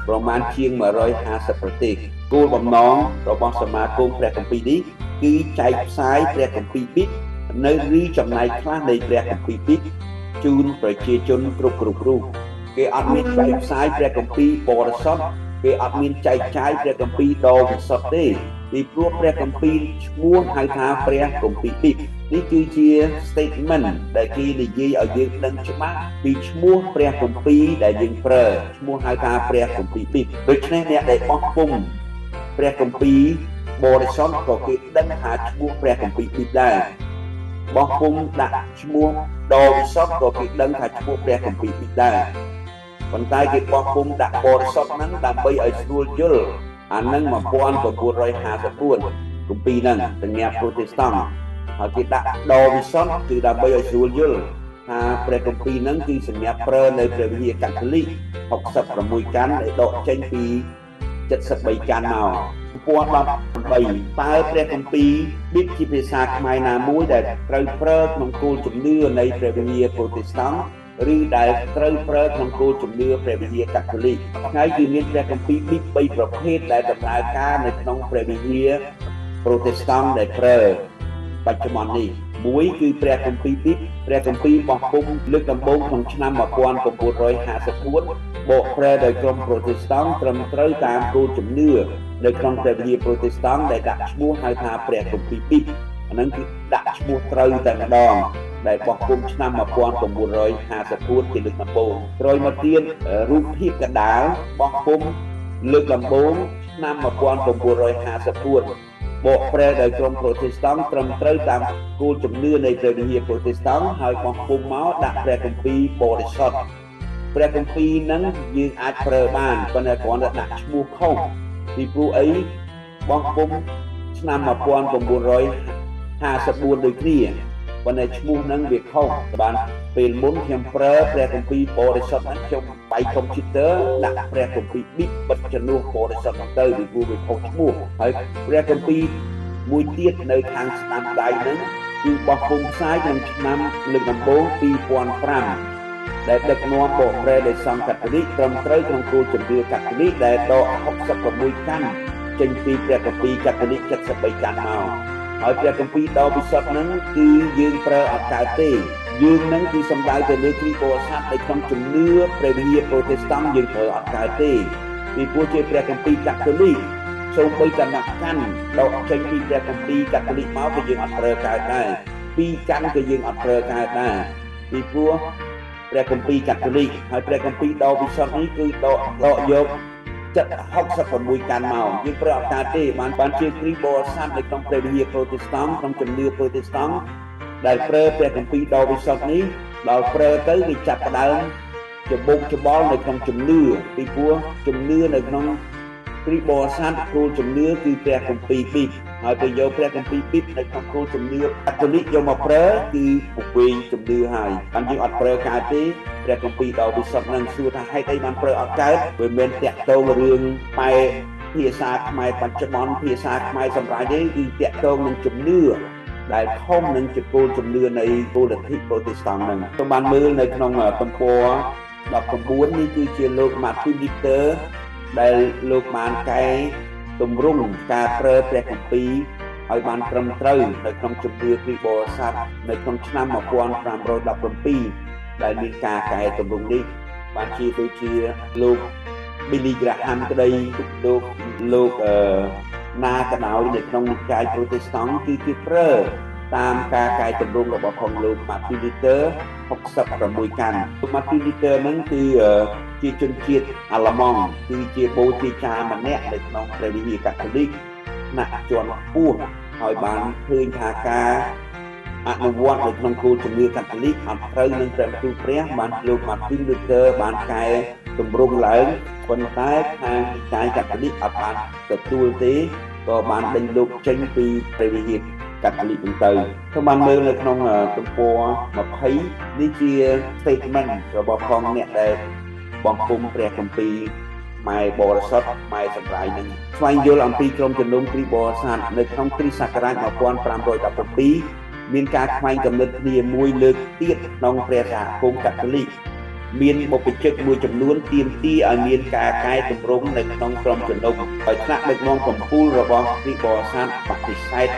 ប្រមាណជាង150ប្រទេសគោលបំណងរបស់សមាគមព្រះគម្ពីរនេះគឺចែកផ្សាយព្រះគម្ពីរប៊ីបនៅឬចំណែកខ្លះនៃព្រះគម្ពីរប៊ីបជូនប្រជាជនគ្រប់រូបគេអត់មានចែកផ្សាយព្រះគម្ពីរបរិសុទ្ធគេអត់មានចែកចាយព្រះគម្ពីរដ៏វិសុទ្ធទេពីព្រោះព្រះគម្ពីរឈ្មោះហៅថាព្រះគម្ពីរប៊ីបនេះគឺជា statement ដែលគេនិយាយឲ្យយើងដឹងច្បាស់ពីឈ្មោះព្រះគម្ពីរដែលយើងប្រើឈ្មោះហៅថាព្រះគម្ពីរប៊ីបដូច្នេះអ្នកដែលបោះពុំព្រះគម្ពីរបរិសុទ្ធក៏គេដឹងថាឈ្មោះព្រះគម្ពីរប៊ីបដែរបោះពុំដាក់ឈ្មោះដ៏វិសុទ្ធក៏គេដឹងថាឈ្មោះព្រះគម្ពីរប៊ីបដែរប៉ុន្តែគេបោះពុំដាក់បរិសុទ្ធហ្នឹងដើម្បីឲ្យស្រួលយល់អាហ្នឹង1954គម្ពីរហ្នឹងទាំងអ្នកប្រូតេស្តង់ហើយគេដាក់ដ៏វិសុទ្ធគឺដើម្បីឲ្យស្រួលយល់ថាព្រះគម្ពីរហ្នឹងគឺសម្រាប់ប្រើនៅព្រះវិហារកាតូលិក66កាន់ដែលដកចេញពី73កាន់មកទំព័រ18តើព្រះគម្ពីរប៊ីបជាភាសាខ្មែរណាមួយដែលត្រូវប្រើក្នុងគោលជំនឿនៃព្រះវិហារប្រូតេស្តង់ឬដែលត្រូវប្រើក្នុងគោលជំនឿព្រះវិហារកាតូលិកថ្ងៃគឺមានព្រះគម្ពីរប៊ីប3ប្រភេទដែលដំណើរការនៅក្នុងព្រះវិហារប្រូតេស្តង់ដែលប្រើបច្ចុប្បន្ននេះមួយគឺព្រះគម្ពីរប៊ីបព្រះគម្ពីរបោះពុំលើកដំបូងក្នុងឆ្នាំ1954បកប្រែដោយក្រុមប្រូតេស្តង់ត្រឹមត្រូវតាមគោលជំនឿនៅក្នុងព្រះវិហារប្រូតេស្តង់ដែលដាក់ឈ្មោះហៅថាព្រះគម្ពីរប៊ីបអាហ្នឹងគឺដាក់ឈ្មោះត្រូវតែម្ដងដែលបោះពុំឆ្នាំ1954ជាលើកដំបូងក្រោយមកទៀតរូបភាពកដាលបោះពុំលើកដំបូងឆ្នាំ1954បកប្រែដោយក្រុមប្រូតេស្តង់ត្រឹមត្រូវតាមគោលជំនឿនៃព្រះវិហារប្រូតេស្តង់ហើយបោះពុំមកដាក់ព្រះគម្ពីរបរិសុទ្ធព្រះគម្ពីរហ្នឹងយើងអាចប្រើបានប៉ុន្តែគ្រាន់តែដាក់ឈ្មោះខុសពីព្រោះអីបោះពុំឆ្នាំ1954ដូចគ្នាប៉ុន្តែឈ្មោះហ្នឹងវាខុសបានពេលមុនខ្ញុំប្រើព្រះគម្ពីរបរិសុទ្ធហ្នឹងខ្ញុំបាយកុំព្យូទ័រដាក់ព្រះគម្ពីរប៊ីបបិទជំនួសបរិសុទ្ធហ្នឹងទៅពីព្រោះវាខុសឈ្មោះហើយព្រះគម្ពីរមួយទៀតនៅខាងស្ដាំដៃហ្នឹងគឺបោះពុំផ្សាយក្នុងឆ្នាំលើកដំបូង2005ដែលដឹកនាំបកប្រែដោយសង្ឃកាតូលិកត្រឹមត្រូវក្នុងគោលជំនឿកាតូលិកដែលដក66កាន់ចេញពីព្រះគម្ពីរកាតូលិក73កាន់មកហើយព្រះគម្ពីរដ៏វិសុទ្ធហ្នឹងគឺយើងប្រើអត់កើតទេយើងហ្នឹងគឺសំដៅទៅលើគ្រីស្ទបរិស័ទនៅក្នុងជំនឿព្រះវិហារប្រូតេស្តង់យើងប្រើអត់កើតទេពីព្រោះជាព្រះគម្ពីរកាតូលិកសូម្បីតែមកកាន់ដកចេញពីព្រះគម្ពីរកាតូលិកមកក៏យើងអត់ប្រើកើតដែរពីរកាន់ក៏យើងអត់ប្រើកើតដែរពីព្រោះព្រះគម្ពីរកាតូលិកហើយព្រះគម្ពីរដ៏វិសុទ្ធនេះគឺដកយក66កាន់មកយើងប្រើអត់កើតទេបានជាគ្រីស្ទបរិស័ទនៅក្នុងព្រះវិហារប្រូតេស្តង់ក្នុងជំនឿប្រូតេស្តង់ដែលប្រើព្រះគម្ពីរដ៏វិសុទ្ធនេះដល់ប្រើទៅវាចាប់ផ្ដើមច្បុកច្បល់នៅក្នុងជំនឿពីព្រោះជំនឿនៅក្នុងគ្រីស្ទបរិស័ទគោលជំនឿគឺព្រះគម្ពីរប៊ីបហើយទៅយកព្រះគម្ពីរប៊ីបនៅក្នុងគោលជំនឿកាតូលិកយកមកប្រើគឺពវែងជំនឿហើយបានយើងអត់ប្រើកើតទេព្រះគម្ពីរដ៏វិសុទ្ធនឹងសួរថាហេតុអីបានប្រើអត់កើតវាមិនតាក់ទងរឿងបែភាសាខ្មែរបច្ចុប្បន្នភាសាខ្មែរសម្រាប់ទេគឺតាក់ទងនឹងជំនឿដែលខំនឹងជាគោលជំនឿនៃគោលលទ្ធិប្រូតេស្តង់ហ្នឹងខ្ញុំបានមើលនៅក្នុងទំព័រ19នេះគឺជាលោក Martin Luther ដែលលោកបានកែទម្រង់ការប្រើព្រះគម្ពីរឲ្យបានត្រឹមត្រូវនៅក្នុងជំនឿគ្រីស្ទបរិស័ទនៅក្នុងឆ្នាំ1517ដែលមានការកែទម្រង់នេះបានជាដូចជាលោក Billy Graham ក្តីលោកណាក៏ដោយនៅក្នុងនិកាយប្រូតេស្តង់គឺគេប្រើតាមការកែទម្រង់របស់ផងលោក Martin Luther 66កាន់លោក Martin Luther ហ្នឹងគឺជាជនជាតិអាល្លឺម៉ង់គឺជាបូជាចារ្យម្នាក់នៅក្នុងព្រះវិហារកាតូលិកថ្នាក់ជាន់ខ្ពស់ហើយបានឃើញថាការអនុវត្តនៅក្នុងគោលជំនឿកាតូលិកអត់ត្រូវនឹងព្រះបន្ទូលព្រះបានលោក Martin Luther បានកែទម្រង់ឡើងប៉ុន្តែខាងនិកាយកាតូលិកអត់បានទទួលទេក៏បានដេញលោកចេញពីព្រះវិហារកាតូលិកហ្នឹងទៅខ្ញុំបានមើលនៅក្នុងទំព័រ20នេះជា statement របស់ផងអ្នកដែលបងពុំព្រះគម្ពីរម៉ែបរិសុទ្ធម៉ែសម្រាយនឹងស្វែងយល់អំពីក្រុមជំនុំគ្រីស្ទបរិស័ទនៅក្នុងគ្រីស្ទសករាជ1517មានការខ្វែងគំនិតគ្នាមួយលើកទៀតក្នុងព្រះសហគមន៍កាតូលិក មានបុព្វជិកមួយចំនួនទាមទារឲ្យមានការកែទម្រង់នៅក្នុងក្រុមជំនុំហើយថ្នាក់ដឹកនាំកម្ពុជារបស់គ្រីស្ទបរិស័ទបដិសេធ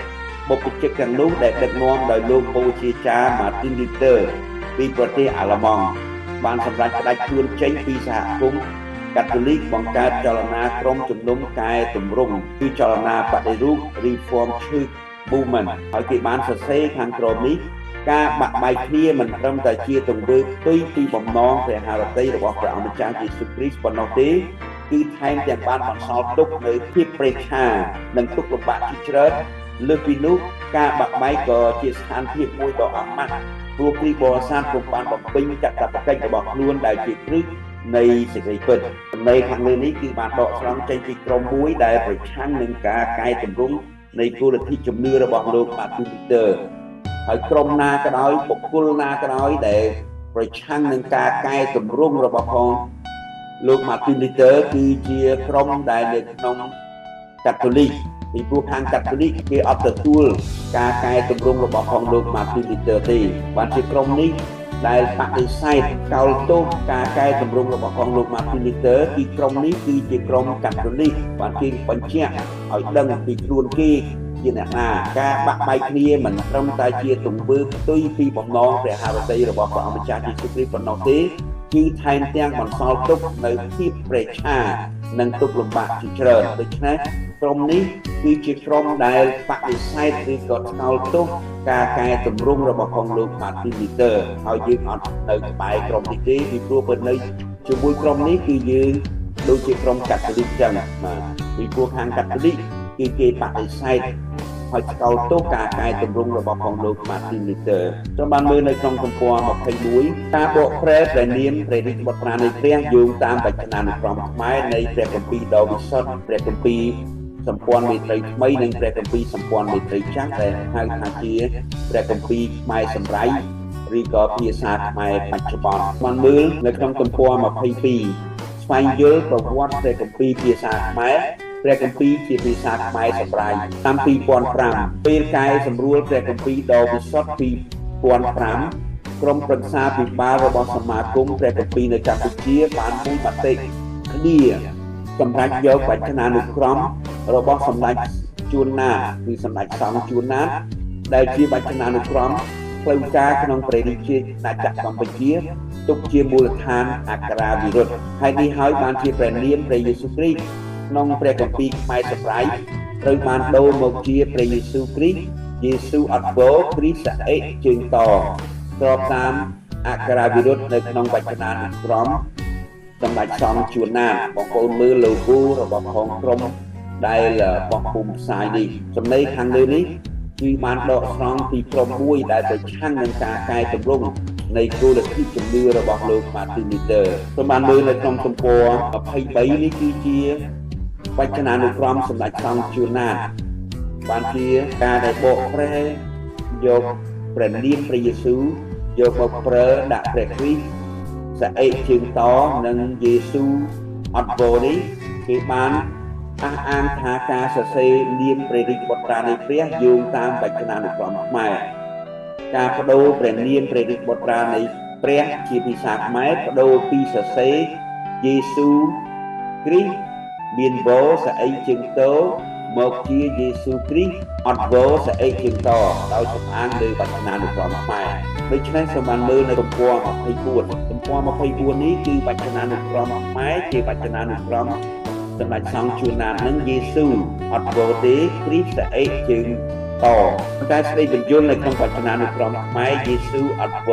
បុព្វជិកទាំងនោះដែលដឹកនាំដោយលោកបូជាចា Martin Luther ពីប្រទេសអាល្លឺម៉ង់បានសម្រេចផ្ដាច់ខ្លួនចេញពីសហគមន៍កាតូលិកបង្កើតចលនាក្រុមជំនុំកែទម្រង់គឺចលនាបដិរូប Reform Church Movement ហើយគេបានសរសេរខាងក្រោមនេះការបាក់បែកគ្នាមិនត្រឹមតែជាទង្វើផ្ទុយពីបំណងព្រះハរតីរបស់ព្រះអង្គម្ចាស់យេស៊ូវគ្រីស្ទប៉ុណ្ណោះទេគឺថែមទាំងបានបន្សល់ទុកនូវភាពប្រេះឆានិងទុក្ខលំបាកជាច្រើនលើសពីនោះការបាក់បែកក៏ជាស្ថានភាពមួយដ៏អាម៉ាស់ព្រោះគ្រីស្ទបរិស័ទពុំបានបំពេញកាតព្វកិច្ចរបស់ខ្លួនដែលជាគ្រឹះនៃសេចក្តីពិតនៃខាងលើនេះគឺបានដកស្រង់ចេញពីក្រុមមួយដែលប្រឆាំងនឹងការកែទម្រង់នៃគោលលទ្ធិជំនឿរបស់លោក Martin Luther ហើយក្រុមណាក៏ដោយបុគ្គលណាក៏ដោយដែលប្រឆាំងនឹងការកែទម្រង់របស់ផងលោក Martin Luther គឺជាក្រុមដែលនៅក្នុងកាតូលិកពីព្រោះខាងកាតូលិកគេអត់ទទួលការកែទម្រង់របស់ផងលោក Martin Luther ទេបានជាក្រុមនេះដែលបដិសេធកោលទោសការកែទម្រង់របស់ផងលោក Martin Luther គឺក្រុមនេះគឺជាក្រុមកាតូលិកបានគេបញ្ជាក់ឲ្យដឹងពីខ្លួនគេជាអ្នកណាការបាក់បែកគ្នាមិនត្រឹមតែជាទង្វើផ្ទុយពីបំណងព្រះハរតីរបស់ព្រះអង្គម្ចាស់យេស៊ូវគ្រីស្ទប៉ុណ្ណោះទេគឺថែមទាំងបន្សល់ទុកនៅភាពប្រេះឆានិងទុក្ខលំបាកជាច្រើនដូច្នេះក្រុមនេះគឺជាក្រុមដែលបដិសេធឬក៏ថ្កោលទោសការកែទម្រង់របស់ផងលោក Martin Luther ហើយយើងអត់នៅក្បែរក្រុមនេះទេពីព្រោះបើនៅជាមួយក្រុមនេះគឺយើងដូចជាក្រុមកាតូលិកចឹងបាទពីព្រោះខាងកាតូលិកគឺគេបដិសេធហើយថ្កោលទោសការកែទម្រង់របស់ផងលោក Martin Luther ខ្ញុំបានមើលនៅក្នុងទំព័រ21ការបកប្រែព្រះនាមព្រះរាជបុត្រានៃព្រះយោងតាមវចនានុក្រមខ្មែរនៃព្រះគម្ពីរដ៏វិសុទ្ធព្រះគម្ពីរសម្ព័ន្ធមេត្រីថ្មីនិងព្រះគម្ពីរសម្ព័ន្ធមេត្រីចាស់ដែលហៅថាជាព្រះគម្ពីរខ្មែរសម្រៃឬក៏ភាសាខ្មែរបច្ចុប្បន្នបានមើលនៅក្នុងទំព័រ22ស្វែងយល់ប្រវត្តិព្រះគម្ពីរភាសាខ្មែរព្រះគម្ពីរជាភាសាខ្មែរសម្រាយតាម2005ពេលកែសម្រួលព្រះគម្ពីរដ៏វិសុទ្ធ2005ក្រុមប្រឹក្សាពិបាលរបស់សមាគមព្រះគម្ពីរនៅកម្ពុជាបានមួយមតិគ្នាសម្រាប់យកវចនានុក្រមរបស់សម្ដេចជួនណាតគឺសម្ដេចសង្ឃជួនណាតដែលជាវចនានុក្រមផ្លូវការក្នុងព្រះរាជាណាចក្រកម្ពុជាទុកជាមូលដ្ឋានអក្ខរាវិរុទ្ធហើយនេះហើយបានជាព្រះនាមព្រះយេស៊ូវគ្រីស្ទក្នុងព្រះគម្ពីរខ្មែរសម្រាយត្រូវបានដូរមកជាព្រះយេស៊ូវគ្រីស្ទយេស៊ូវអត់វគ្រីស្ទអេជើងតស្របតាមអក្ខរាវិរុទ្ធនៅក្នុងវចនានុក្រមសម្ដេចសង្ឃជួនណាតបងប្អូនមើល logo របស់ផងក្រុមដែលបោះពុម្ពផ្សាយនេះចំណីខាងលើនេះគឺបានដកស្រង់ពីក្រុមមួយដែលប្រឆាំងនឹងការកែទម្រង់នៃគោលលទ្ធិជំនឿរបស់លោក Martin Luther ខ្ញុំបានមើលនៅក្នុងទំព័រ23នេះគឺជាវចនានុក្រមសម្ដេចសង្ឃជួនណាតបានជាការដែលបកប្រែយកព្រះនាមព្រះយេស៊ូវយកមកប្រើដាក់ព្រះគ្រីស្ទសអេជើងតនិងយេស៊ូវអត់វនេះគេបានអះអាងថាការសរសេរនាមព្រះរាជបុត្រានៃព្រះយោងតាមវចនានុក្រមខ្មែរការបដូរព្រះនាមព្រះរាជបុត្រានៃព្រះជាភាសាខ្មែរបដូរពីសរសេរយេស៊ូវគ្រីស្ទមានវសអីជើងតមកជាយេស៊ូវគ្រីស្ទអត់វសអីជើងតដោយសំអាងលើវចនានុក្រមខ្មែរដូច្នេះសូមបានមើលនៅទំព័រ24ទំព័រ24នេះគឺវចនានុក្រមខ្មែរជាវចនានុក្រមសម្ដេចសង្ឃជួនណាតនឹងយេស៊ូវអត់វទេគ្រីស្ទសអេជើងតតែស្ដីបញ្យលនៅក្នុងវចនានុក្រមខ្មែរយេស៊ូវអត់វ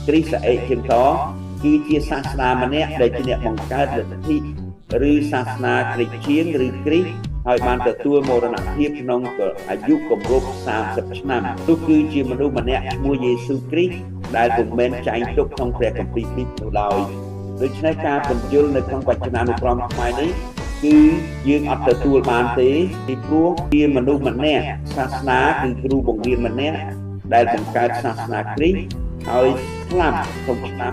គ្រីស្ទសអេជើងតគឺជាសាសនាម្នាក់ដែលជាអ្នកបង្កើតលទ្ធិឬសាសនាគ្រីស្ទានឬគ្រីស្ទហើយបានទទួលមរណភាពក្នុងអាយុគម្រប់30ឆ្នាំនោះគឺជាមនុស្សម្នាក់ឈ្មោះយេស៊ូវគ្រីស្ទដែលពុំមែនចែងទុកក្នុងព្រះគម្ពីរនេះនោះឡើយដូច្នេះការពន្យល់នៅក្នុងវចនានុក្រមខ្មែរនេះគឺយើងអត់ទទួលបានទេពីព្រោះជាមនុស្សម្នាក់សាសនាគឺគ្រូបង្រៀនម្នាក់ដែលបង្កើតសាសនាគ្រីស្ទហើយស្លាប់ក្នុងឆ្នាំ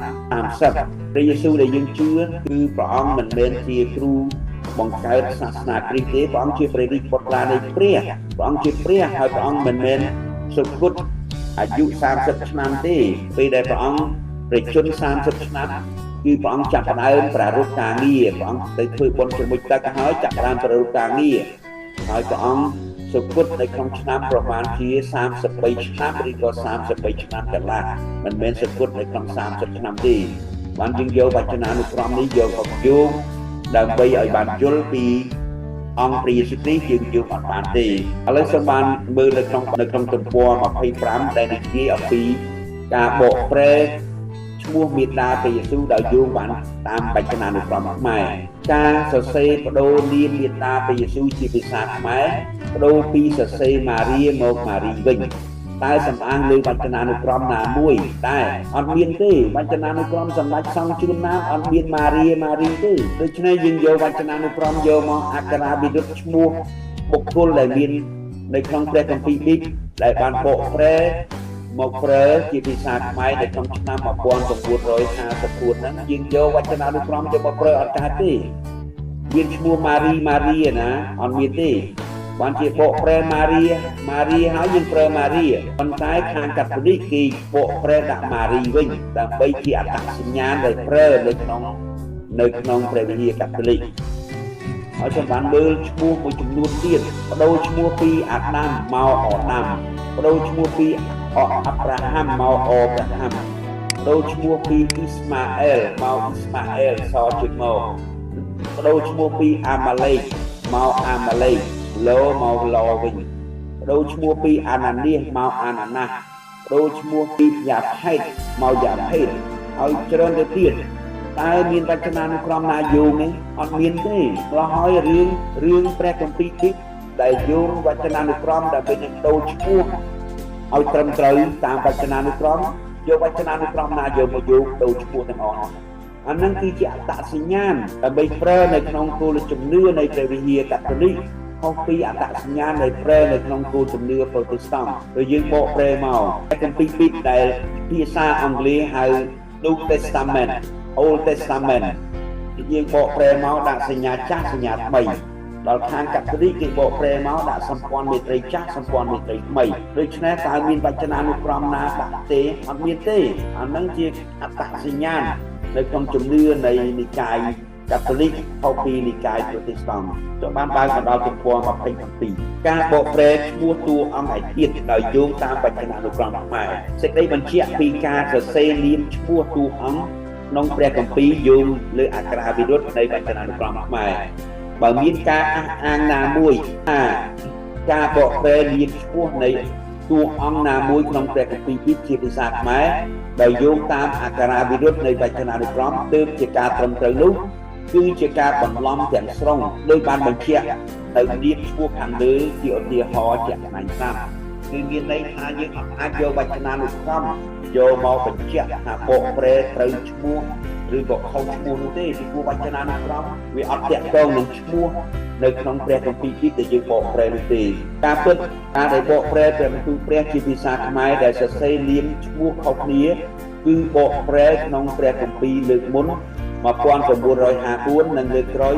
30ព្រះយេស៊ូវដែលយើងជឿគឺព្រះអង្គមិនមែនជាគ្រូបង្កើតសាសនាគ្រីស្ទទេព្រះអង្គជាព្រះរាជបុត្រានៃព្រះព្រះអង្គជាព្រះហើយព្រះអង្គមិនមែនសុគតអាយុ30ឆ្នាំទេពេលដែលព្រះអង្គ ព្រះជន្ម30ឆ្នាំគឺព្រះអង្គចាប់ផ្ដើមប្រារព្ធការងារព្រះអង្គទៅធ្វើបុណ្យជាមួយទឹកហើយចាប់ផ្ដើមប្រារព្ធការងារហើយព្រះអង្គសុគតនៅក្នុងឆ្នាំប្រមាណជា33ឆ្នាំឬក៏33ឆ្នាំកន្លះមិនមែនសុគតនៅក្នុង30ឆ្នាំទេបានយើងយកវចនានុក្រមនេះយកមកយោងដើម្បីឲ្យបានយល់ពីអង្គព្រះយេស៊ូវគ្រីស្ទយើងយោងអត់បានទេឥឡូវសូមបានមើលនៅក្នុងទំព័រ25ដែលនិយាយអំពីការបកប្រែឈ្មោះមេតាព្រះយេស៊ូវដោយយោងបានតាមវចនានុក្រមខ្មែរការសរសេរបដូរនាមមេតាព្រះយេស៊ូវជាភាសាខ្មែរបដូរពីសរសេរម៉ារីមកម៉ារីវិញតែសំអាងលើវចនានុក្រមណាមួយតែអត់មានទេវចនានុក្រមសម្ដេចសង្ឃជួនណាតអត់មានម៉ារីម៉ារីទេដូច្នេះយើងយកវចនានុក្រមយកមកអក្ខរាវិរុទ្ធឈ្មោះបុគ្គលដែលមាននៅក្នុងព្រះគម្ពីរប៊ីបដែលបានបកប្រែមកប្រើជាភាសាខ្មែរនៅក្នុងឆ្នាំ1954ហ្នឹងយើងយកវចនានុក្រមយកមកប្រើអត់កើតទេមានឈ្មោះម៉ារីម៉ារីណាអត់មានទេបានជាបកប្រែម៉ារីម៉ារីហើយយើងប្រើម៉ារីប៉ុន្តែខាងកាតូលិកគេបកប្រែដាក់ម៉ារីវិញដើម្បីជាអត្តសញ្ញាណដែលប្រើនៅក្នុងព្រះវិហារកាតូលិកហើយខ្ញុំបានមើលឈ្មោះមួយចំនួនទៀតបដូរឈ្មោះពីអាដាមមកអដាមបដូរឈ្មោះពីអាប់រ៉ាហាំមកអប្រាហាំបដូរឈ្មោះពីអ៊ីស្ម៉ាអែលមកអ៊ីស្ម៉ាអែលសជិតមកបដូរឈ្មោះពីអាម៉ាឡេកមកអាម៉ាឡេកលោមកឡវិញបដូរឈ្មោះពីអាណានីសមកអាណាណាសបដូរឈ្មោះពីយ៉ាផេតមកយ៉ាផេតហើយច្រើនទៅទៀតតើមានវចនានុក្រមណាយោងទេអត់មានទេព្រោះហើយរឿងព្រះគម្ពីរទីដែលយោងវចនានុក្រមដើម្បីនឹងដូរឈ្មោះឲ្យត្រឹមត្រូវតាមវចនានុក្រមយកវចនានុក្រមណាយកមកយោងដូរឈ្មោះទាំងអស់អានឹងគឺជាអត្តសញ្ញាណដើម្បីប្រើនៅក្នុងគោលជំនឿនៃព្រះវិហារកាតូលិកខុសពីអត្តសញ្ញាណដែលប្រើនៅក្នុងគោលជំនឿប្រូតេស្តង់ឬយើងបកប្រែមកគម្ពីរប៊ីបដែលភាសាអង់គ្លេសហៅ New Testament Old Testament យើងបកប្រែមកដាក់សញ្ញាចាស់សញ្ញាថ្មីដល់ខាងកាតូលិកគេបកប្រែមកដាក់សម្ព័ន្ធមេត្រីចាស់សម្ព័ន្ធមេត្រីថ្មីដូច្នេះតើមានវចនានុក្រមណាដាក់ទេអត់មានទេអានឹងជាអត្តសញ្ញាណនៅក្នុងជំនឿនៃនិកាយកាតូលិកខុសពីនិកាយប្រូតេស្តង់ចង់បានបើកមកដល់ទំព័រ27ការបកប្រែឈ្មោះតួអង្គឯទៀតដោយយោងតាមវចនានុក្រមខ្មែរសេចក្តីបញ្ជាក់ពីការសរសេរនាមឈ្មោះតួអង្គក្នុងព្រះគម្ពីរយោងលើអក្ខរាវិរុទ្ធនៃវចនានុក្រមខ្មែរបើមានការអះអាងណាមួយថាការបកប្រែនាមឈ្មោះនៃតួអង្គណាមួយក្នុងព្រះគម្ពីរប៊ីបជាភាសាខ្មែរដោយយោងតាមអក្ខរាវិរុទ្ធនៃវចនានុក្រមទើបជាការត្រឹមត្រូវនោះគឺជាការបន្លំទាំងស្រុងដោយបានបញ្ជាក់នៅនាមឈ្មោះខាងលើជាឧទាហរណ៍ជាក់ស្ដែងស្រាប់គឺមានន័យថាយើងអាចយកវចនានុក្រមយកមកបញ្ជាក់ថាបកប្រែត្រូវឈ្មោះឬក៏ខុសឈ្មោះនោះទេពីព្រោះវចនានុក្រមវាអត់ទាក់ទងនឹងឈ្មោះនៅក្នុងព្រះគម្ពីរប៊ីបដែលយើងបកប្រែនោះទេការពិតការដែលបកប្រែព្រះបន្ទូលព្រះជាភាសាខ្មែរដែលសរសេរនាមឈ្មោះខុសគ្នាគឺបកប្រែក្នុងព្រះគម្ពីរលើកមុន1954និងលើកក្រោយ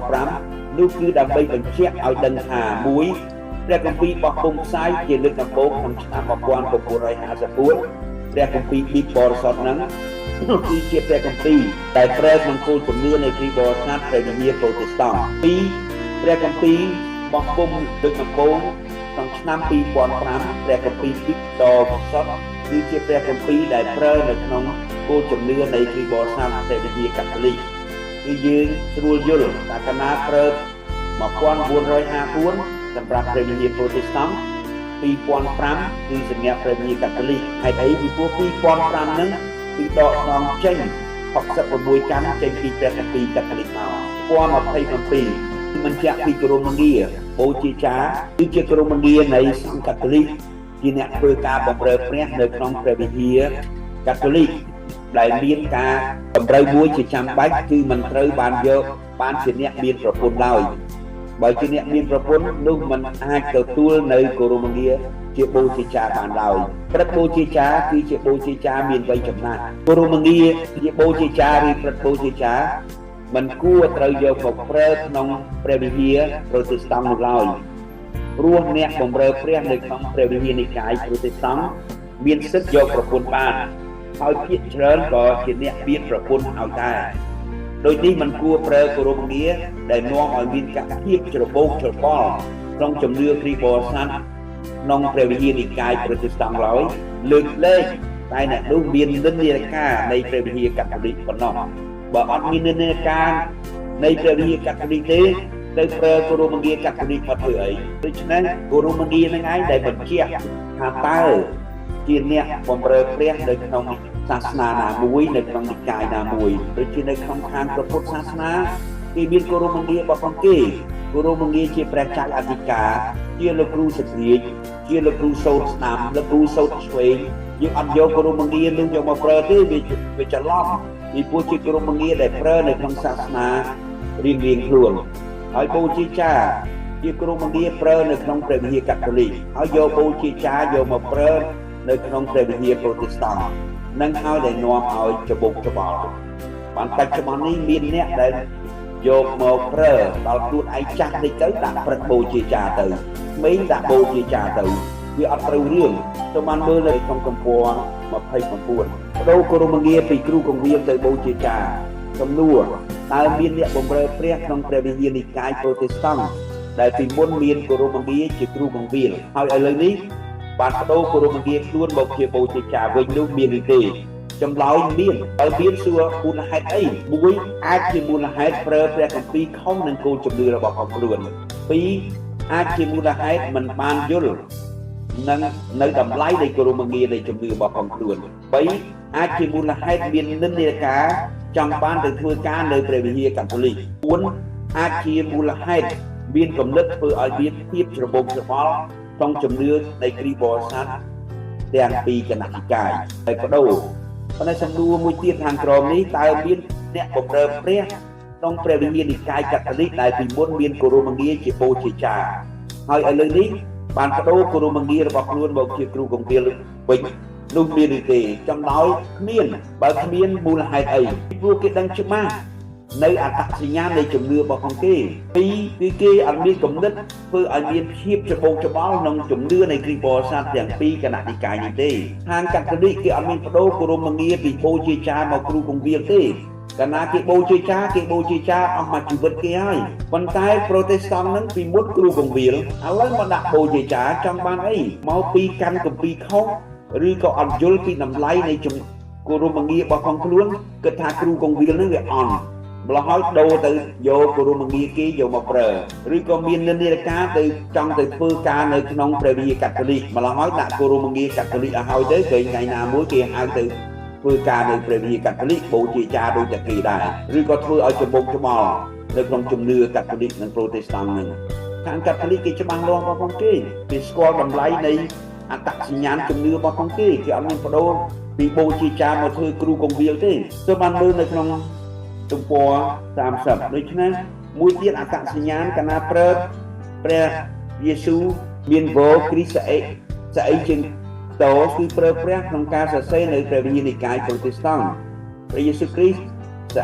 2005នោះគឺដើម្បីបញ្ជាក់ឲ្យដឹងថាមួយព្រះគម្ពីរបោះពុម្ពផ្សាយជាលើកដំបូងក្នុងឆ្នាំ1954ព្រះគម្ពីរប៊ីបបរិសុទ្ធហ្នឹងគឺជាព្រះគម្ពីរដែលប្រើក្នុងគោលជំនឿនៃគ្រីស្ទបរិស័ទព្រះវិហារប្រូតេស្តង់ពីរព្រះគម្ពីរបោះពុម្ពលើកដំបូងក្នុងឆ្នាំ2005ព្រះគម្ពីរប៊ីបដ៏បរិសុទ្ធគឺជាព្រះគម្ពីរដែលប្រើនៅក្នុងគោលជំនឿនៃគ្រីស្ទបរិស័ទព្រះវិហារកាតូលិកគឺយើងស្រួលយល់ថាកាលណាប្រើ1954សម្រាប់ព្រះវិហារប្រូតេស្តង់2005គឺសម្រាប់ព្រះវិហារកាតូលិកហេតុអីពីព្រោះ2005ហ្នឹងគឺដកស្រង់ចេញ66កម្មចេញពីព្រះគម្ពីរកាតូលិកមក27បញ្ជាក់ពីក្រុមងារបូជាចាគឺជាក្រុមងារនៃសង្ឃកាតូលិកជាអ្នកធ្វើការបម្រើព្រះនៅក្នុងព្រះវិហារកាតូលិកដែលមានការតម្រូវមួយជាចាំបាច់គឺមិនត្រូវបានយកបានជាអ្នកមានប្រពន្ធឡើយបើជាអ្នកមានប្រពន្ធនោះមិនអាចទទួលនៅគោរមងារជាបូជាចាបានឡើយព្រឹត្តបូជាចាគឺជាបូជាចាមានវ័យចំណាស់គោរមងារជាបូជាចាឬព្រឹត្តបូជាចាមិនគួរត្រូវយកមកប្រើក្នុងព្រះវិហារប្រូតេស្តង់នោះឡើយព្រោះអ្នកបម្រើព្រះនៅក្នុងព្រះវិហារនិកាយប្រូតេស្តង់មានសិទ្ធិយកប្រពន្ធបាន ហើយភាគច្រើនក៏ជាអ្នកមានប្រពន្ធឲ្យដែរដូចនេះមិនគួរប្រើគោរមងារដែលនាំឲ្យមានការភាពច្របូកច្របល់ក្នុងជំនឿគ្រីស្ទបរិស័ទក្នុងព្រះវិហារនិកាយប្រូតេស្តង់ឡើយលើកលែងតែអ្នកនោះមាននិន្នាការនៃព្រះវិហារកាតូលិកប៉ុណ្ណោះបើអត់មាននិន្នាការនៃព្រះវិហារកាតូលិកទេទៅប្រើគោរមងារកាតូលិកមកធ្វើអីដូច្នេះគោរមងារនឹងឯងដែលបញ្ជាក់ថាតើជាអ្នកបំរើព្រះនៅក្នុងសាសនាណាមួយនៅក្នុងនិកាយណាមួយដូចជានៅក្នុងខាងព្រះពុទ្ធសាសនាគេមានគោរមងាររបស់គេគោរមងារជាព្រះចៅអធិការជាលោកគ្រូសទ្រាជជាលោកគ្រូសូត្រស្ដាំលោកគ្រូសូត្រឆ្វេងយើងអត់យកគោរមងារនឹងយកមកប្រើទេវាច្រឡំពីព្រោះជាគោរមងារដែលប្រើនៅក្នុងសាសនារៀងៗខ្លួនហើយបូជាចាជាគោរមងារប្រើនៅក្នុងព្រះវិហារកាតូលិកហើយយកបូជាចាយកមកប្រើនៅក្នុងព្រះវិហារប្រូតេស្តង់នឹងហើយដែលនាំឲ្យច្បុកច្បល់បានបច្ចុប្បន្ននេះមានអ្នកដែលយកមកប្រើដល់ខ្លួនឯងចាស់តិចទៅដាក់ព្រឹកបូជាចាទៅក្មេងដាក់បូជាចាទៅវាអត់ត្រូវរឿងទៅបានមើលនៅក្នុងទំព័រ29បដូរគោរមងារពីគ្រូគង្វាលទៅបូជាចាសំណួរតើមានអ្នកបំរើព្រះក្នុងព្រះវិហារនិកាយប្រូតេស្តង់ដែលពីមុនមានគោរមងារជាគ្រូគង្វាលហើយឥឡូវនេះបានបដូរគោរមងារខ្លួនមកជាបូជាចាវិញនោះមានឬទេចម្លើយមានបើមានសួរមូលហេតុអីមួយអាចជាមូលហេតុប្រើព្រះគម្ពីរខុសនឹងគោលជំនឿរបស់ខ្លួនពីរអាចជាមូលហេតុមិនបានយល់នឹងនៅតម្លៃនៃគោរមងារនៃជំនឿរបស់ខ្លួន3អាចជាមូលហេតុមាននិន្នាការចង់បានទៅធ្វើការនៅព្រះវិហារកាតូលិក4អាចជាមូលហេតុមានគំនិតធ្វើឲ្យមានភាពច្របូកច្របល់ក្នុងជំនឿនៃគ្រីស្ទបរិស័ទទាំងពីរគណៈនិកាយហើយបដូរប៉ុន្តែសំណួរមួយទៀតខាងក្រោមនេះតើមានអ្នកបំរើព្រះក្នុងព្រះវិហារនិកាយកាតូលិកដែលពីមុនមានគោរមងារជាបូជាចាហើយឥឡូវនេះបានបដូរគោរមងាររបស់ខ្លួនមកជាគ្រូគង្វាលវិញនោះមានឬទេចម្លើយគ្មានបើគ្មានមូលហេតុអីព្រោះគេដឹងច្បាស់នៅអត្តសញ្ញាណនៃជំនឿរបស់គេពីរគឺគេអត់មានគំនិតធ្វើឲ្យមានភាពច្របូកច្របល់ក្នុងជំនឿនៃគ្រីស្ទបរិស័ទទាំងពីរគណៈនិកាយនេះទេខាងកាតូលិកគេអត់មានបដូរគោរមងារពីបូជាចាមកគ្រូគង្វាលទេកាលណាគេបូជាចាគេបូជាចាអស់មួយជីវិតគេហើយប៉ុន្តែប្រូតេស្តង់ហ្នឹងពីមុនគ្រូគង្វាលឥឡូវមកដាក់បូជាចាចង់បានអីមកពីកាន់គម្ពីរខុសឬក៏អត់យល់ពីតម្លៃនៃគោរមងាររបស់ខ្លួនគិតថាគ្រូគង្វាលហ្នឹងវាអន់ម្ល៉េះហើយដូរទៅយកគោរមងារគេយកមកប្រើឬក៏មាននិន្នាការទៅចង់ទៅធ្វើការនៅក្នុងព្រះវិហារកាតូលិកម្ល៉េះហើយដាក់គោរមងារកាតូលិកឲ្យហើយទៅគេថ្ងៃណាមួយគេហៅទៅធ្វើការនៅព្រះវិហារកាតូលិកបូជាចាដូចតែគេដែរឬក៏ធ្វើឲ្យច្របូកច្បល់នៅក្នុងជំនឿកាតូលិកនិងប្រូតេស្តង់ហ្នឹងខាងកាតូលិកគេច្បាស់លាស់របស់គេគេស្គាល់តម្លៃនៃអត្តសញ្ញាណជំនឿរបស់គេគេអត់មានបដូរពីបូជាចាមកធ្វើគ្រូគង្វាលទេទើបបានមើលនៅក្នុងទំព័រ30ដូច្នេះមួយទៀតអត្តសញ្ញាណកាលណាប្រើព្រះយេស៊ូវមានវគ្រីស្ទអិស្អីជាងតោគឺប្រើព្រះក្នុងការសរសេរនៅព្រះវិញ្ញាណនិកាយប្រូតេស្តង់ព្រះយេស៊ូវគ្រីស្ទ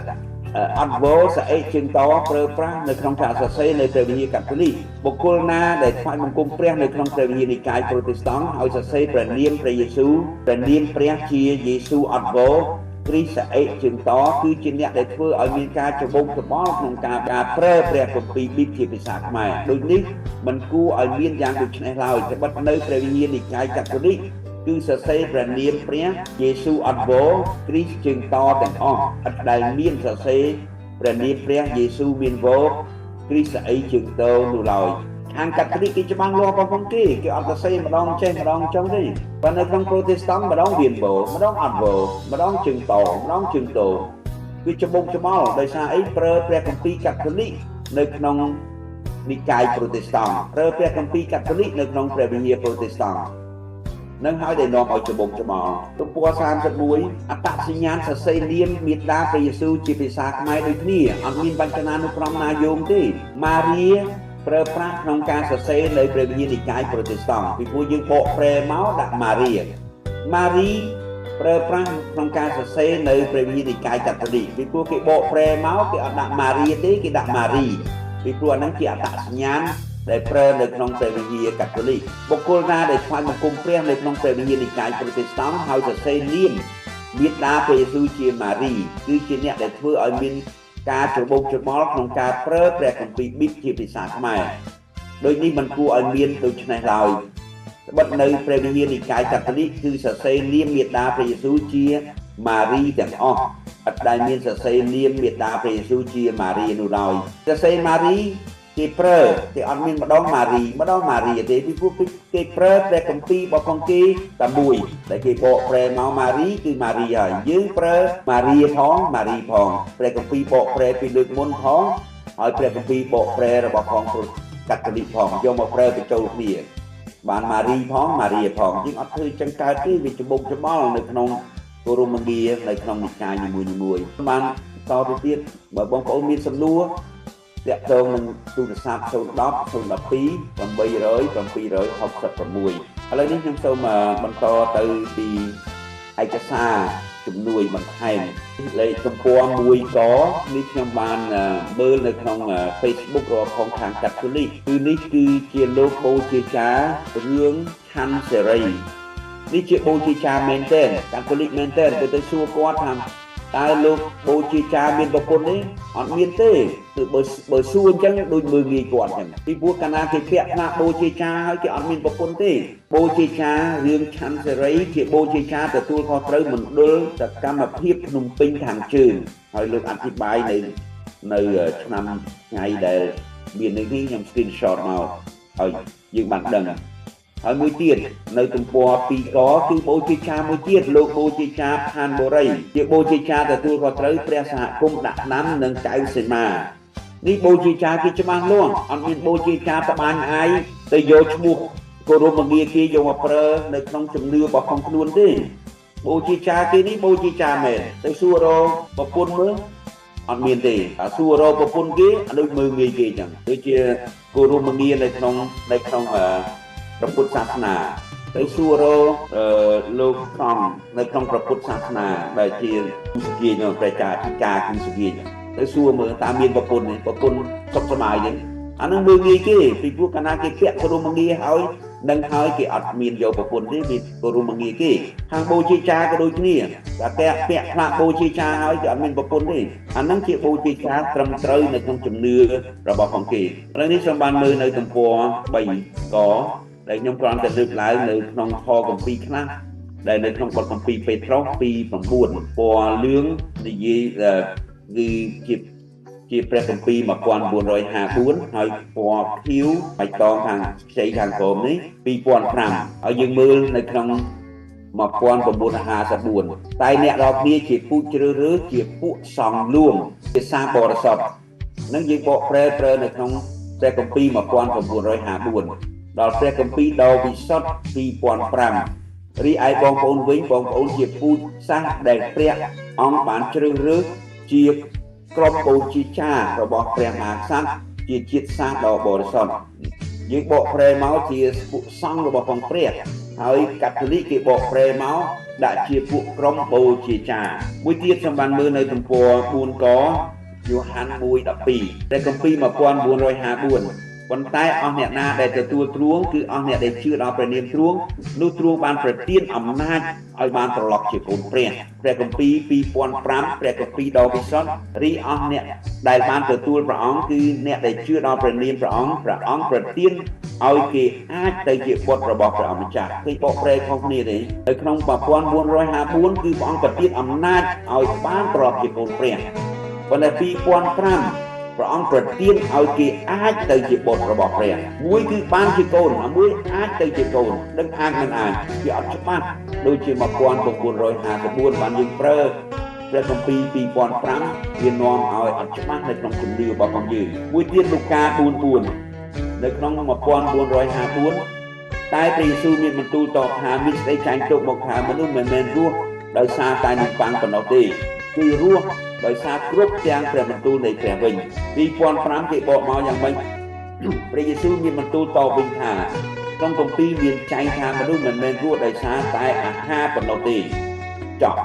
អត់វស្អីជាងតប្រើប្រាស់នៅក្នុងការសរសេរនៅព្រះវិហារកាតូលិកបុគ្គលណាដែលថ្វាយបង្គំព្រះនៅក្នុងព្រះវិហារនិកាយប្រូតេស្តង់ហើយសរសេរព្រះនាមព្រះយេស៊ូវព្រះនាមព្រះជាយេស៊ូវអត់វគ្រីស្ទអិជើងតគឺជាអ្នកដែលធ្វើឲ្យមានការច្របូកច្របល់ក្នុងការប្រើព្រះគម្ពីរប៊ីបជាភាសាខ្មែរដូចនេះមិនគួរឲ្យមានយ៉ាងដូចនេះឡើយត្បិតនៅព្រះវិហារនិកាយកាតូលិកគឺសរសេរព្រះនាមព្រះយេស៊ូវអត់វគ្រីស្ទជើងតទាំងអស់ឥតដែលមានសរសេរព្រះនាមព្រះយេស៊ូវមានវគ្រីស្ទអិជើងតនោះឡើយខាងកាតូលិកគេច្បាស់លាស់របស់គេគេអត់សរសេរម្ដងចេះម្ដងចង់ទេប៉ុន្តែនៅក្នុងប្រូតេស្តង់ម្ដងមានវម្ដងអត់វម្ដងជើងតម្ដងជើងតគឺច្បូកច្បល់ដោយសារអីប្រើព្រះគម្ពីរកាតូលិកនៅក្នុងនិកាយប្រូតេស្តង់ប្រើព្រះគម្ពីរកាតូលិកនៅក្នុងព្រះវិហារប្រូតេស្តង់នឹងហើយដែលនាំឲ្យច្បូកច្បល់ទំព័រ31អត្តសញ្ញាណសរសេរនាមមេដាព្រះយេស៊ូវជាភាសាខ្មែរដូចគ្នាអត់មានវចនានុក្រមណាយោងទេម៉ារីប្រើប្រាស់ក្នុងការសរសេរនៅព្រះវិញ្ញាណនិកាយប្រូតេស្តង់ពីព្រោះយើងបកប្រែមកដាក់ម៉ារីម៉ារីប្រើប្រាស់ក្នុងការសរសេរនៅព្រះវិញ្ញាណនិកាយកាតូលិកពីព្រោះគេបកប្រែមកគេអត់ដាក់ម៉ារីទេគេដាក់ម៉ារីពីព្រោះអាហ្នឹងជាអត្តសញ្ញាណដែលប្រើនៅក្នុងព្រះវិហារកាតូលិកបុគ្គលណាដែលថ្វាយបង្គំព្រះនៅក្នុងព្រះវិហារនិកាយប្រូតេស្តង់ហើយសរសេរនាម មាតាព្រះយេស៊ូវជាម៉ារីគឺជាអ្នកដែលធ្វើឲ្យមានការច្របូកច្របល់ក្នុងការប្រើព្រះគម្ពីរប៊ីបជាភាសាខ្មែរដូចនេះមិនគួរឲ្យមានដូច្នេះឡើយត្បិតនៅព្រះវិហារនិកាយកាតូលិកគឺសរសេរនាមមាតាព្រះយេស៊ូវជាម៉ារីទាំងអស់អត់ដែលមានសរសេរនាមមាតាព្រះយេស៊ូវជាម៉ារីនោះឡើយសរសេរម៉ារីគេប្រើគេអត់មានម្ដងម៉ារីម្ដងម៉ារីទេពីព្រោះគេប្រើព្រះគម្ពីររបស់ផងគេតែមួយតែគេបកប្រែមកម៉ារីគឺម៉ារីហើយយើងប្រើម៉ារីផងម៉ារីផងព្រះគម្ពីរបកប្រែពីលើកមុនផងហើយព្រះគម្ពីរបកប្រែរបស់ផងកាតូលិកផងយកមកប្រើបញ្ចូលគ្នាបានម៉ារីផងម៉ារីផងយើងអត់ធ្វើចឹងកើតទេវាច្បុកច្បល់នៅក្នុងគោរមងារនៅក្នុងនិកាយនីមួយៗបានតទៅទៀតបើបងប្អូនមានសំណួរតាក់ទងនឹងទូរស័ព្ទ010 012 800 766ឥឡូវនេះខ្ញុំសូមបន្តទៅពីឯកសារជំនួយបន្ថែមលេខទំព័រ1កនេះខ្ញុំបានមើលនៅក្នុង Facebook របស់ផងខាងកាតូលិកគឺនេះគឺជាលោកបូជាចារឿងឆាន់សេរីនេះជាបូជាចាមែនទែនកាតូលិកមែនទែនទៅសួរគាត់ថាតើលោកបូជាចាមានប្រពន្ធទេអត់មានទេគឺបើសួរអញ្ចឹងដូចមើលងាយគាត់អញ្ចឹងពីព្រោះកាលណាគេពាក់ផ្លាកបូជាចាហើយគេអត់មានប្រពន្ធទេបូជាចារឿងឆាន់សេរីជាបូជាចាទទួលខុសត្រូវមណ្ឌលសកម្មភាពភ្នំពេញខាងជើងហើយលោកអធិប្បាយនៅឆ្នាំថ្ងៃដែលមាននេះខ្ញុំ screenshot មកហើយយើងបានដឹងហើយមួយទៀតនៅទំព័រ2កគឺបូជាចាមួយទៀតលោកបូជាចាផានបូរីជាបូជាចាទទួលខុសត្រូវព្រះសហគមន៍ដាក់ដាំនិងកៅសីមានេះបូជាចាគេច្បាស់លាស់អត់មានបូជាចាត្បាញអាយទៅយកឈ្មោះគោរមងារគេយកមកប្រើនៅក្នុងជំនឿរបស់ក្នុងខ្លួនទេបូជាចាគេនេះបូជាចាមែនទៅសួររកប្រពន្ធមើលអត់មានទេតែសួររកប្រពន្ធគេដូចមើលងាយគេអញ្ចឹងដូចជាគោរមងារនៅក្នុងព្រះពុទ្ធសាសនាទៅសួររកលោកសង្ឃនៅក្នុងព្រះពុទ្ធសាសនាដែលជាគូសគាយនៅព្រះចាធិការគូសគាយទៅសួរមើលតើមានប្រពន្ធទេប្រពន្ធសុខសប្បាយទេអានឹងមើលងាយគេពីព្រោះកាលណាគេពាក់គោរមងារហើយនឹងហើយគេអត់មានយកប្រពន្ធទេវាគោរមងារគេខាងបូជាចាក៏ដូចគ្នាតែពាក់ផ្លាកបូជាចាហើយគេអត់មានប្រពន្ធទេអានឹងជាបូជាចាត្រឹមត្រូវនៅក្នុងជំនឿរបស់ផងគេឥឡូវនេះសូមបានមើលនៅទំព័រ3កដែលខ្ញុំគ្រាន់តែលើកឡើងនៅក្នុងខគម្ពីរខ្លះដែលនៅក្នុងបទគម្ពីរពេត្រុស2:9ពណ៌លឿងនិយាយគឺជាព្រះគម្ពីរ1954ហើយពណ៌ខៀវបៃតងខាងខ្ចីខាងក្រោមនេះ2005ហើយយើងមើលនៅក្នុង1954តែអ្នករាល់គ្នាជាពូជជ្រើសរើសជាពួកសង្ឃលួងជាសារបរិសុទ្ធនឹងយើងបកប្រែប្រើនៅក្នុងព្រះគម្ពីរ1954ដល់ព្រះគម្ពីរដ៏វិសុទ្ធ2005រីឯបងប្អូនវិញបងប្អូនជាពូជសាសន៍ដែលព្រះអង្គបានជ្រើសរើសជាក្រុមបូជាចារបស់ព្រះមហាក្សត្រជាជាតិសាសន៍ដ៏បរិសុទ្ធយើងបកប្រែមកជាពួកសង្ឃរបស់ផងព្រះហើយកាតូលិកគេបកប្រែមកដាក់ជាពួកក្រុមបូជាចាមួយទៀតខ្ញុំបានមើលនៅទំព័រ4កយ៉ូហាន1:12ព្រះគម្ពីរ1954ប៉ុន្តែអស់អ្នកណាដែលទទួលទ្រង់គឺអស់អ្នកដែលជឿដល់ព្រះនាមទ្រង់នោះទ្រង់បានប្រទានអំណាចឲ្យបានត្រឡប់ជាកូនព្រះព្រះគម្ពីរ2005ព្រះគម្ពីរដ៏វិសុទ្ធរីអស់អ្នកដែលបានទទួលព្រះអង្គគឺអ្នកដែលជឿដល់ព្រះនាមព្រះអង្គព្រះអង្គប្រទានឲ្យគេអាចទៅជាបុត្ររបស់ព្រះអង្គម្ចាស់ឃើញបកប្រែខុសគ្នាទេនៅក្នុង1954គឺព្រះអង្គប្រទានអំណាចឲ្យបានត្រឡប់ជាកូនព្រះប៉ុន្តែ2005ព្រះអង្គប្រទានឲ្យគេអាចទៅជាបុត្ររបស់ព្រះមួយគឺបានជាកូនមួយអាចទៅជាកូនដឹងអាចមិនអាចវាអត់ច្បាស់ដូចជា1954បានយើងប្រើព្រះគម្ពីរ2005វានាំឲ្យអត់ច្បាស់នៅក្នុងជំនឿរបស់ផងយើងមួយទៀតលូកា4:4នៅក្នុង1954តែព្រះយេស៊ូវមានបន្ទូលតបថាមានសេចក្តីចែងទុកមកថាមនុស្សមិនមែនរស់ដោយសារតែនំប៉័ងប៉ុណ្ណោះទេគឺរស់ដោយសារគ្រប់ទាំងព្រះបន្ទូលនៃព្រះវិញ2005គេបកមកយ៉ាងម៉េចព្រះយេស៊ូវមានបន្ទូលតបវិញថាក្នុងគម្ពីរមានចែងថាមនុស្សមិនមែនរស់ដោយសារតែអាហារប៉ុណ្ណោះទេចប់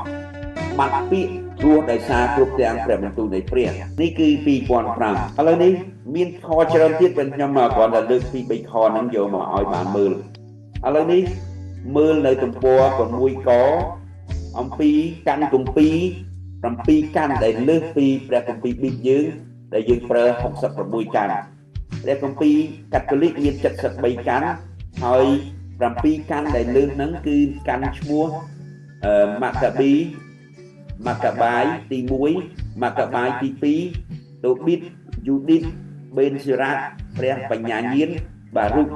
បាត់ពាក្យរស់ដោយសារគ្រប់ទាំងព្រះបន្ទូលនៃព្រះនេះគឺ2005ឥឡូវនេះមានខច្រើនទៀតប៉ុន្តែខ្ញុំគ្រាន់តែលើកពី3ខហ្នឹងយកមកឲ្យបានមើលឥឡូវនេះមើលនៅទំព័រ6ក អំពីកាន់គម្ពីរ7កាន់ដែលលើសពីព្រះគម្ពីរប៊ីបយើងដែលយើងប្រើ66កាន់ព្រះគម្ពីរកាតូលិកមាន73កាន់ហើយ7កាន់ដែលលើសហ្នឹងគឺកាន់ឈ្មោះម៉ាកាប៊ីម៉ាកាបាយទី1ម៉ាកាបាយទី2តូប៊ីតយូឌីតបេនស៊ីរ៉ាព្រះបញ្ញាញាណបារុក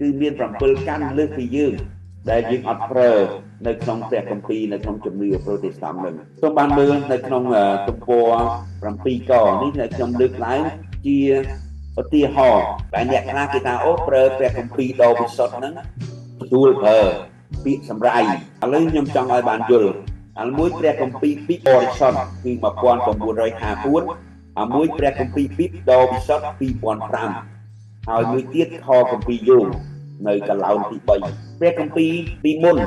គឺមាន7កាន់លើសពីយើងដែលយើងអត់ប្រើនៅក្នុងព្រះគម្ពីរនៅក្នុងជំនឿប្រូតេស្តង់នឹងសូមបានមើលនៅក្នុងទំព័រ7កនេះដែលខ្ញុំលើកឡើងជាឧទាហរណ៍តែអ្នកខ្លះគេថាអូប្រើព្រះគម្ពីរដ៏វិសុទ្ធហ្នឹងស្រួលប្រើពាក្យសម្រៃឥឡូវខ្ញុំចង់ឲ្យបានយល់អាមួយព្រះគម្ពីរពីបរិសុទ្ធគឺ1954អាមួយព្រះគម្ពីរពីដ៏វិសុទ្ធ2005ហើយមួយទៀតខគម្ពីរយោងនៅកឡោនទី3ព្រះគម្ពីរពីមុន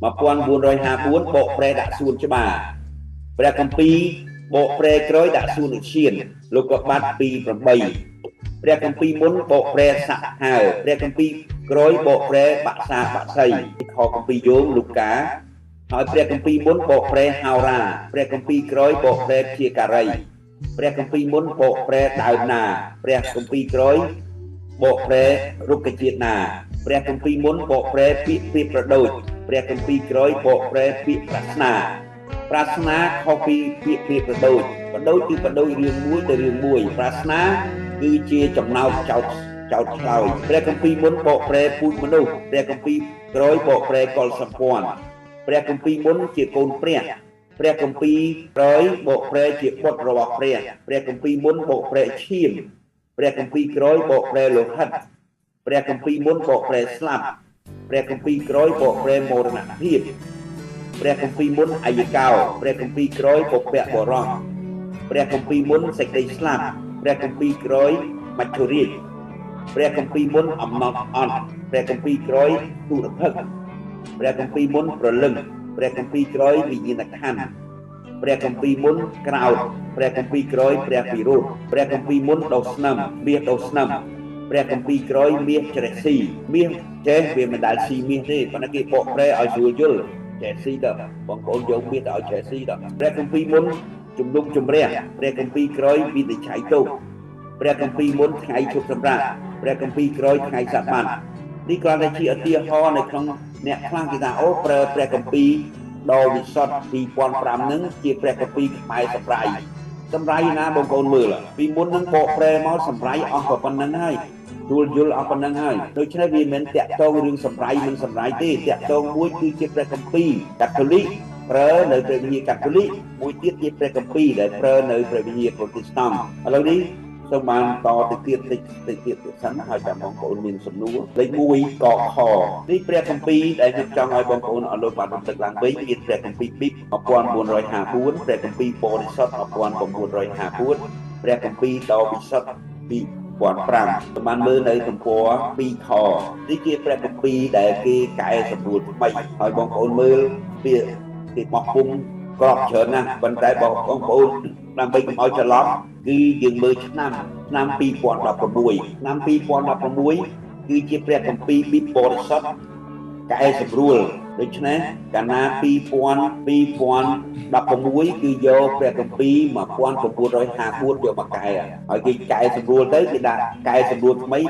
1454បកប្រែដាក់សួនច្បារព្រះគម្ពីរបកប្រែក្រោយដាក់សួនឧទ្យានលោកក៏បាត់ពី8ព្រះគម្ពីរមុនបកប្រែស័កហើព្រះគម្ពីរក្រោយបកប្រែបាក់សាបាក់សីខគម្ពីរយោងលូកាហើយព្រះគម្ពីរមុនបកប្រែហោរាព្រះគម្ពីរក្រោយបកប្រែជាការីព្រះគម្ពីរមុនបកប្រែដើមណាព្រះគម្ពីរក្រោយបកប្រែរុក្ខជាតិណាព្រះគម្ពីរមុនបកប្រែពាក្យប្រៀបប្រដូចព្រះគម្ពីរក្រោយបកប្រែពាក្យប្រាថ្នាប្រាថ្នាខុសពីពាក្យប្រៀបប្រដូចប្រដូចគឺប្រដូចរឿងមួយទៅរឿងមួយប្រាថ្នាគឺជាចំណោទចោតចោតឆ្លើយព្រះគម្ពីរមុនបកប្រែពូជមនុស្សព្រះគម្ពីរក្រោយបកប្រែកុលសម្ព័ន្ធព្រះគម្ពីរមុនជាកូនព្រះព្រះគម្ពីរក្រោយបកប្រែជាបុត្ររបស់ព្រះព្រះគម្ពីរមុនបកប្រែឈាមព្រះគម្ពីរក្រោយបកប្រែលោហិតព្រះគម្ពីរមុនបកប្រែស្លាប់ព្រះគម្ពីរក្រោយបកប្រែមរណភាពព្រះគម្ពីរមុនអាយកោព្រះគម្ពីរក្រោយបុព្វបុរសព្រះគម្ពីរមុនសេចក្តីស្លាប់ព្រះគម្ពីរក្រោយមច្ចុរាជព្រះគម្ពីរមុនអំណត់អត់ព្រះគម្ពីរក្រោយទុរភិក្សព្រះគម្ពីរមុនប្រលឹងព្រះគម្ពីរក្រោយវិញ្ញាណក្ខន្ធព្រះគម្ពីរមុនក្រោធព្រះគម្ពីរក្រោយព្រះពិរោធព្រះគម្ពីរមុនដោះស្នឹមមាសដោះស្នឹមព្រះគម្ពីរក្រោយមាសច្រេះស៊ីមាសចេះវាមិនដែលស៊ីមាសទេប៉ុន្តែគេបកប្រែឲ្យស្រួលយល់ចេះស៊ីទៅបងប្អូនយកមាសទៅឲ្យច្រេះស៊ីទៅព្រះគម្ពីរមុនជំនុំជម្រះព្រះគម្ពីរក្រោយវិនិច្ឆ័យទោសព្រះគម្ពីរមុនថ្ងៃឈប់សម្រាកព្រះគម្ពីរក្រោយថ្ងៃសបាតនេះគ្រាន់តែជាឧទាហរណ៍នៅក្នុងអ្នកខ្លះគេថាអូប្រើព្រះគម្ពីរដ៏វិសុទ្ធ2005ហ្នឹងជាព្រះគម្ពីរខ្មែរសម្រៃសម្រៃណាបងប្អូនមើលពីមុនហ្នឹងបកប្រែមកសម្រៃអស់ប៉ុណ្្នឹងហើយទួលយល់អស់ប៉ុណ្្នឹងហើយដូច្នេះវាមិនតាក់ទងរឿងសម្រៃមិនសម្រៃទេតាក់ទងមួយគឺជាព្រះគម្ពីរកាតូលិកប្រើនៅព្រះវិហារកាតូលិកមួយទៀតជាព្រះគម្ពីរដែលប្រើនៅព្រះវិហារប្រូតេស្តង់ឥឡូវនេះសូមបានតទៅទៀតតិចតិចទៀតសិនហើយតាមបងប្អូនមានសំណួរលេខ1កខនេះព្រះគម្ពីរដែលខ្ញុំចង់ឲ្យបងប្អូនអរលោកបានរំលឹកឡើងវិញមានព្រះគម្ពីរប៊ីប1454ព្រះគម្ពីរបរិសុទ្ធ1954ព្រះគម្ពីរដ៏វិសុទ្ធ2005បានមើលនៅទំព័រ2ខនេះជាព្រះគម្ពីរដែលគេកែសម្រួលថ្មីហើយបងប្អូនមើលពាក្យគេបោះពុំក្របច្រើនណាស់ប៉ុន្តែបងប្អូនដើម្បីកុំឲ្យច្រឡំគឺយើងមើលឆ្នាំ2016ឆ្នាំ2016គឺជាព្រះគម្ពីរប៊ីបបរិសុទ្ធកែសម្រួលដូច្នេះកាលណា2016គឺយកព្រះគម្ពីរ1954យកមកកែហើយគេកែសម្រួលទៅគេដាក់កែសម្រួលថ្មី2016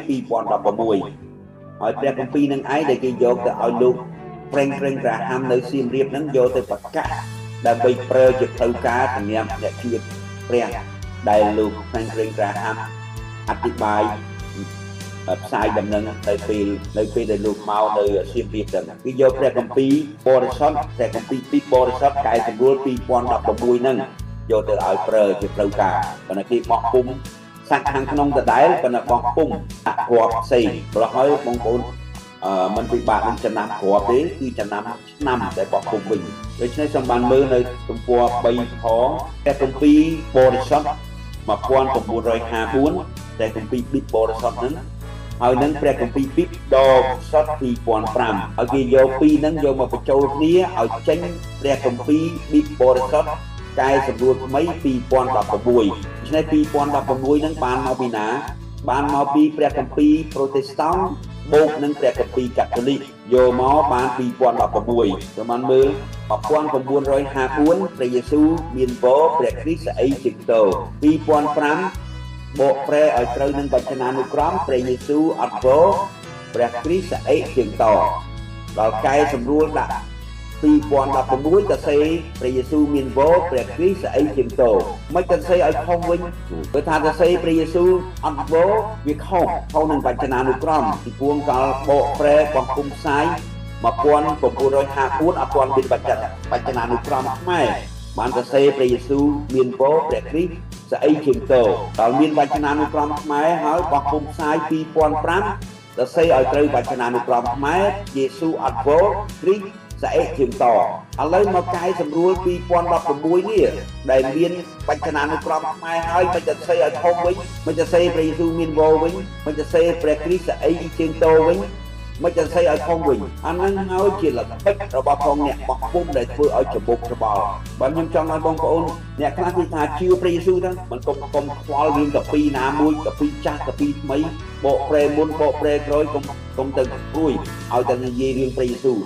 ហើយព្រះគម្ពីរនឹងឯងដែលគេយកទៅឲ្យលោក Franklin Graham នៅសៀមរាបហ្នឹងយកទៅប្រកាសដើម្បីប្រើជាផ្លូវការសម្រាប់អ្នកជឿព្រះដែលលោក Franklin Graham អធិប្បាយផ្សាយដំណឹងនៅពេលដែលលោកមកនៅសៀមរាបហ្នឹងគឺយកព្រះគម្ពីរបរិសុទ្ធព្រះគម្ពីរពីបរិសុទ្ធកែសម្រួល2016ហ្នឹងយកទៅឲ្យប្រើជាផ្លូវការប៉ុន្តែគេបោះពុំសាច់ខាងក្នុងដដែលប៉ុន្តែបោះពុំដាក់គ្រាប់ផ្សេងព្រោះហើយបងប្អូនមិនពិបាកនឹងចំណាំគ្រាប់ទេគឺចំណាំឆ្នាំដែលបោះពុំវិញដូច្នេះសូមបានមើលនៅទំព័រ3ខព្រះគម្ពីរបរិសុទ្ធ1954តែគម្ពីរប៊ីបបរិសុទ្ធហ្នឹងហើយនឹងព្រះគម្ពីរប៊ីបដ៏វិសុទ្ធ2005ហើយគេយកពីរហ្នឹងយកមកបញ្ចូលគ្នាឲ្យចេញព្រះគម្ពីរប៊ីបបរិសុទ្ធកែសម្រួលថ្មី2016ដូច្នេះ2016ហ្នឹងបានមកពីណាបានមកពីព្រះគម្ពីរប្រូតេស្តង់បូកនឹងព្រះគម្ពីរកាតូលិក យកមកបាន2016ប្រហែលមើល1954ព្រះយេស៊ូវមានវព្រះគ្រីស្ទស្អីជាងតោ2005បកប្រែឲ្យត្រូវនឹងវចនានុក្រមព្រះយេស៊ូវអត់វព្រះគ្រីស្ទស្អីជាងតដល់កែសម្រួលដាក់2016តសេព្រះយេស៊ូវមានវព្រះគ្រីស្ទស្អីជាងតោមិនតសេឲ្យខុសវិញព្រោះថាតសេព្រះយេស៊ូវអត់វវាខុសនឹងវចនានុក្រមពីពួងកាលបកប្រែបោះពុំផ្សាយ1954អត់ទាន់មានវចនានុក្រមខ្មែរបានសរសេរព្រះយេស៊ូវមានវព្រះគ្រីស្ទស្អីជាងតោដល់មានវចនានុក្រមខ្មែរហើយបោះពុំផ្សាយ2005សរសេរឲ្យត្រូវវចនានុក្រមខ្មែរយេស៊ូវអត់វគ្រីស្ទស្អីជាងតឥឡូវមកកែសម្រួល2016នេះដែលមានវចនានុក្រមខ្មែរហើយមិនសរសេរឲ្យធំវិញមិនសរសេរព្រះយេស៊ូវមានវវិញមិនសរសេរព្រះគ្រីស្ទស្អីជាងតោវិញមិនចង់ស្អីឲ្យខំវិញអានឹងហើយជាល្បិចរបស់ផងអ្នកបោះពុំដែលធ្វើឲ្យច្បុកច្បល់បើខ្ញុំចង់ឲ្យបងប្អូនអ្នកខ្លះគេថាជឿព្រះយេស៊ូវទៅមិនកុំខ្វល់រឿងកាពីណាមួយកាពីចាស់កាពីថ្មីបកប្រែមុនបកប្រែក្រោយកុំទៅព្រួយឲ្យតែនិយាយរឿងព្រះយេស៊ូវ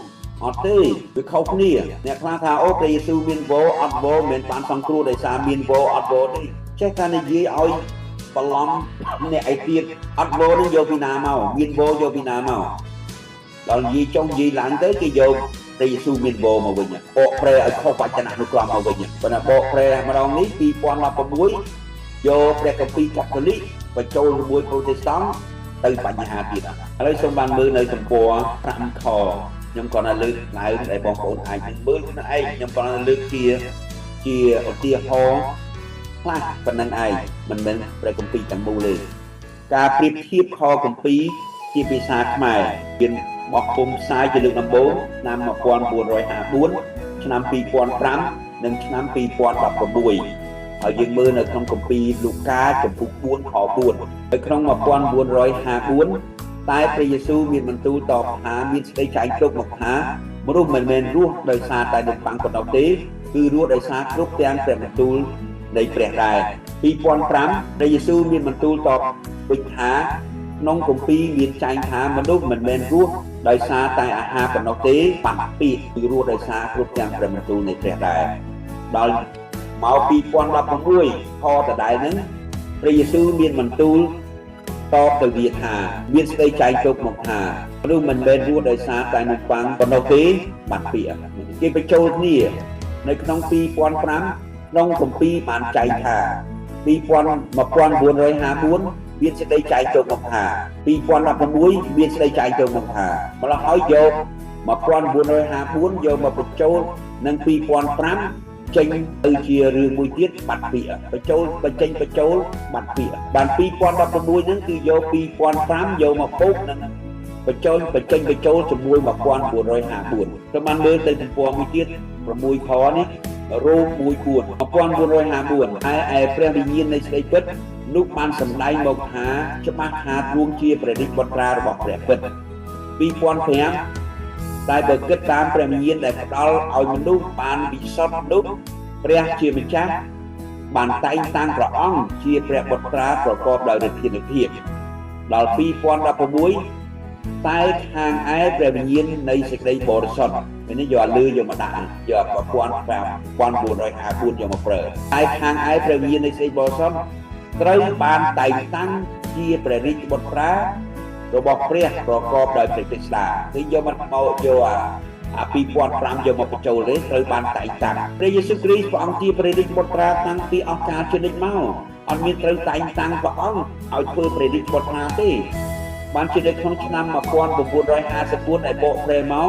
អត់ទេវាខុសគ្នាអ្នកខ្លះថាអូព្រះយេស៊ូវមានវអត់វមិនបានសង្គ្រោះដោយសារមានវអត់វទេចេះតែនិយាយឲ្យបន្លំអ្នកឯទៀតអត់វនឹងយកពីណាមកមានវយកពីណាមកដល់និយាយចុងនិយាយឡើងទៅគេយកព្រះយេស៊ូវមានវមកវិញបកប្រែឲ្យខុសវចនានុក្រមមកវិញប៉ុន្តែបកប្រែម្ដងនេះ2016យកព្រះគម្ពីរកាតូលិកបញ្ចូលជាមួយប្រូតេស្តង់ទៅបញ្ហាទៀតឥឡូវសូមបានមើលនៅទំព័រ5ខខ្ញុំគ្រាន់តែលើកឡើងដែលបងប្អូនអាចនឹងមើលខ្លួនឯងខ្ញុំគ្រាន់តែលើកជាឧទាហរណ៍ខ្លះប៉ុណ្្នឹងឯងមិនមែនព្រះគម្ពីរទាំងមូលទេការប្រៀបធៀបខគម្ពីរជាភាសាខ្មែរមានបោះពុំផ្សាយជាលើកដំបូងឆ្នាំ1954ឆ្នាំ2005និងឆ្នាំ2016ហើយយើងមើលនៅក្នុងគម្ពីរលូកាចំពុក4ខ4នៅក្នុង1954តែព្រះយេស៊ូវមានបន្ទូលតបថាមានសេចក្តីចែងទុកមកថាមនុស្សមិនមែនរស់ដោយសារតែនំប៉័ងប៉ុណ្ណោះទេគឺរស់ដោយសារគ្រប់ទាំងព្រះបន្ទូលនៃព្រះដែរ2005ព្រះយេស៊ូវមានបន្ទូលតបវិញថាក្នុងគម្ពីរមានចែងថាមនុស្សមិនមែនរស់ដោយសារតែអាហារប៉ុណ្ណោះទេបាត់ពាក្យគឺរស់ដោយសារគ្រប់ទាំងព្រះបន្ទូលនៃព្រះដែរដល់មក2016ខដដែលហ្នឹងព្រះយេស៊ូវមានបន្ទូលតបទៅវាថាមានសេចក្តីចែងទុកមកថាមនុស្សមិនមែនរស់ដោយសារតែនំប៉័ងប៉ុណ្ណោះទេបាត់ពាក្យគេបញ្ចូលគ្នានៅក្នុង2005ក្នុងគម្ពីរបានចែងថា1954មានសេចក្តីចែងទុកមកថា2016មានសេចក្តីចែងទុកមកថាម្ល៉េះហើយយក1954យកមកបញ្ចូលនឹង2005ចេញទៅជារឿងមួយទៀតបាត់ពាក្យបញ្ចូលបញ្ចេញបញ្ចូលបាត់ពាក្យបាន2016ហ្នឹងគឺយក2005យកមកបូកនឹងបញ្ចូលបញ្ចេញបញ្ចូលជាមួយ1954ទៅបានមើលទៅទំព័រមួយទៀត6ខនេះរ៉ូម1:4 1954ឯព្រះវិញ្ញាណនៃសេចក្តីពិតនោះបានសម្ដែងមកថាច្បាស់ថាទ្រង់ជាព្រះរាជបុត្រារបស់ព្រះពិត2005តែបើគិតតាមព្រះវិញ្ញាណដែលផ្ដល់ឲ្យមនុស្សបានវិសុទ្ធនោះព្រះជាម្ចាស់បានតែងតាំងព្រះអង្គជាព្រះបុត្រាប្រកបដោយឫទ្ធានុភាពដល់2016តែខាងឯព្រះវិញ្ញាណនៃសេចក្តីបរិសុទ្ធនេះយកឲ្យលឺយកមកដាក់យក1954យកមកប្រើតែខាងឯព្រះវិញ្ញាណនៃសេចក្តីបរិសុទ្ធត្រូវបានតែងតាំងជាព្រះរាជបុត្រារបស់ព្រះប្រកបដោយព្រះកិស្តាគឺយកមកយកអា2005យកមកបញ្ចូលទេត្រូវបានតែងតាំងព្រះយេស៊ូវគ្រីស្ទព្រះអង្គជាព្រះរាជបុត្រាតាំងពីអស់កាលជានិច្ចមកអត់មានត្រូវតែងតាំងព្រះអង្គឲ្យធ្វើព្រះរាជបុត្រាទេបានជានៅក្នុងឆ្នាំ1954ដែលបកប្រែមក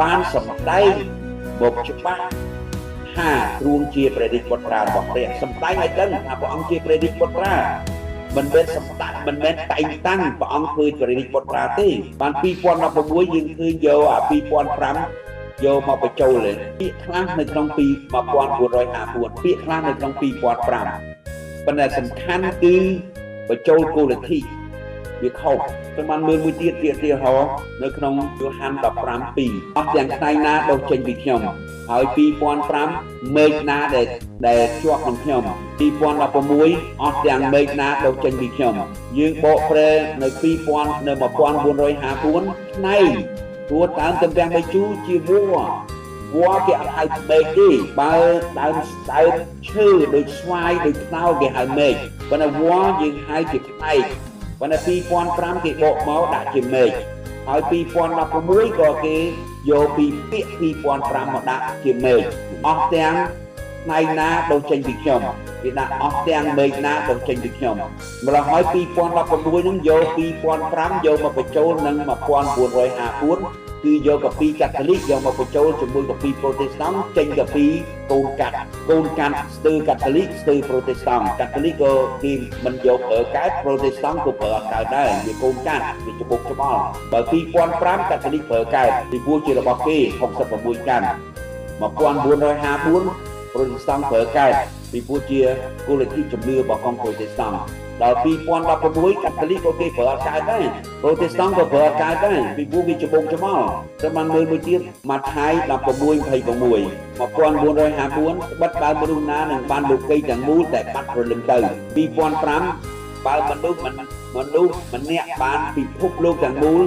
បានសម្ដែងមកច្បាស់ថាទ្រង់ជាព្រះរាជបុត្រារបស់ព្រះសម្ដែងឲ្យដឹងថាព្រះអង្គជាព្រះរាជបុត្រាមិនមែនសម្ដែងមិនមែនតែងតាំងព្រះអង្គធ្វើព្រះរាជបុត្រាទេបាន2016យើងឃើញយកអា2005យកមកបញ្ចូលទេពាក្យខ្លះនៅក្នុង1954ពាក្យខ្លះនៅក្នុង2005ប៉ុន្តែសំខាន់គឺបញ្ចូលគោលលទ្ធិវាខុសខ្ញុំបានមើលមួយទៀតជាឧទាហរណ៍នៅក្នុងយ៉ូហាន15:2អស់ទាំងផ្នែកណាដុសចេញពីខ្ញុំហើយ2005មេឃណាដែលជាប់នឹងខ្ញុំ2016អស់ទាំងមេឃណាដុសចេញពីខ្ញុំយើងបកប្រែនៅ2000នៅ1954ផ្នែក ព្រោះដើមទំពាំងបាយជូរជាវល្លិវល្លិគេអត់ហៅមែកទេបើដើមឈើដូចស្វាយដូចខ្នោគេហៅមែកប៉ុន្តែវល្លិយើងហៅជាផ្នែកប៉ុន្តែ2005គេបកមកដាក់ជាមែកហើយ2016ក៏គេយកពីពាក្យ2005មកដាក់ជាមែកអស់ទាំងផ្នែកណាដូចចេញពីខ្ញុំគេដាក់អស់ទាំងមេឃណាដូចចេញពីខ្ញុំម្ល៉េះហើយ2016នឹងយក2005យកមកបញ្ចូលនឹង1954គឺយកកាពីកាតូលិកយកមកបញ្ចូលជាមួយកាពីប្រូតេស្តង់ចេញកាពីកូនកាត់កូនកាត់ស្ទើកាតូលិកស្ទើប្រូតេស្តង់កាតូលិកក៏គេមិនយកប្រើកើតប្រូតេស្តង់ក៏ប្រើអត់កើតដែរវាកូនកាត់វាច្បុកច្បល់បើ2005កាតូលិកប្រើកើតពីព្រោះជារបស់គេ66កាន់1954ប្រូតេស្តង់ប្រើកើតពីព្រោះជាគោលលទ្ធិជំនឿរបស់កងប្រូតេស្តង់ដល់2016កាតូលិកក៏គេប្រើអត់កើតដែរប្រូតេស្តង់ក៏ប្រើអត់កើតដែរពីព្រោះវាច្បុកច្បល់តែបានមើលមួយទៀតម៉ាថាយ16:26 1954បិទបើមនុស្សណានឹងបានលោកីទាំងមូលតែបាត់ព្រលឹងទៅ2005បើមនុស្សម្នាក់បានពិភពលោកទាំងមូល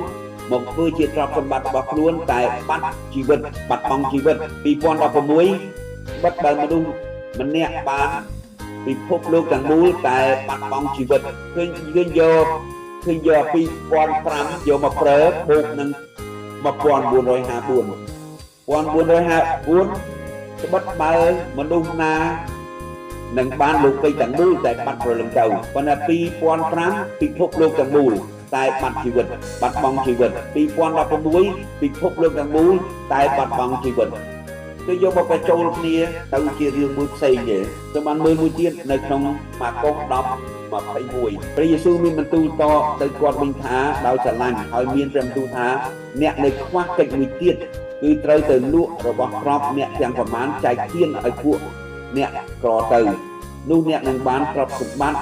មកធ្វើជាទ្រព្យសម្បត្តិរបស់ខ្លួនតែបាត់ជីវិតបាត់បង់ជីវិត2016បិទបើមនុស្សម្នាក់បានពិភពលោកទាំងមូលតែបាត់បង់ជីវិតឃើញយើងយកឃើញយក2005យកមកប្រើបូកនឹង1954 1954ត្បិតបើមនុស្សណានឹងបានលោកីទាំងមូលតែបាត់ព្រលឹងទៅប៉ុន្តែ2005ពិភពលោកទាំងមូលតែបាត់ជីវិតបាត់បង់ជីវិត2016ពិភពលោកទាំងមូលតែបាត់បង់ជីវិតគឺយកមកបញ្ចូលគ្នាទៅជារឿងមួយផ្សេងទេទៅបានមើលមួយទៀតនៅក្នុងម៉ាកុស10:21ព្រះយេស៊ូវមានបន្ទូលតទៅគាត់វិញថាដោយស្រឡាញ់ហើយមានព្រះបន្ទូលថាអ្នកនៅខ្វះកិច្ចមួយទៀតគឺត្រូវទៅលក់របស់ទ្រព្យអ្នកទាំងប្រមាណចែកទានឲ្យពួកអ្នកក្រទៅនោះអ្នកនឹងបានទ្រព្យសម្បត្តិ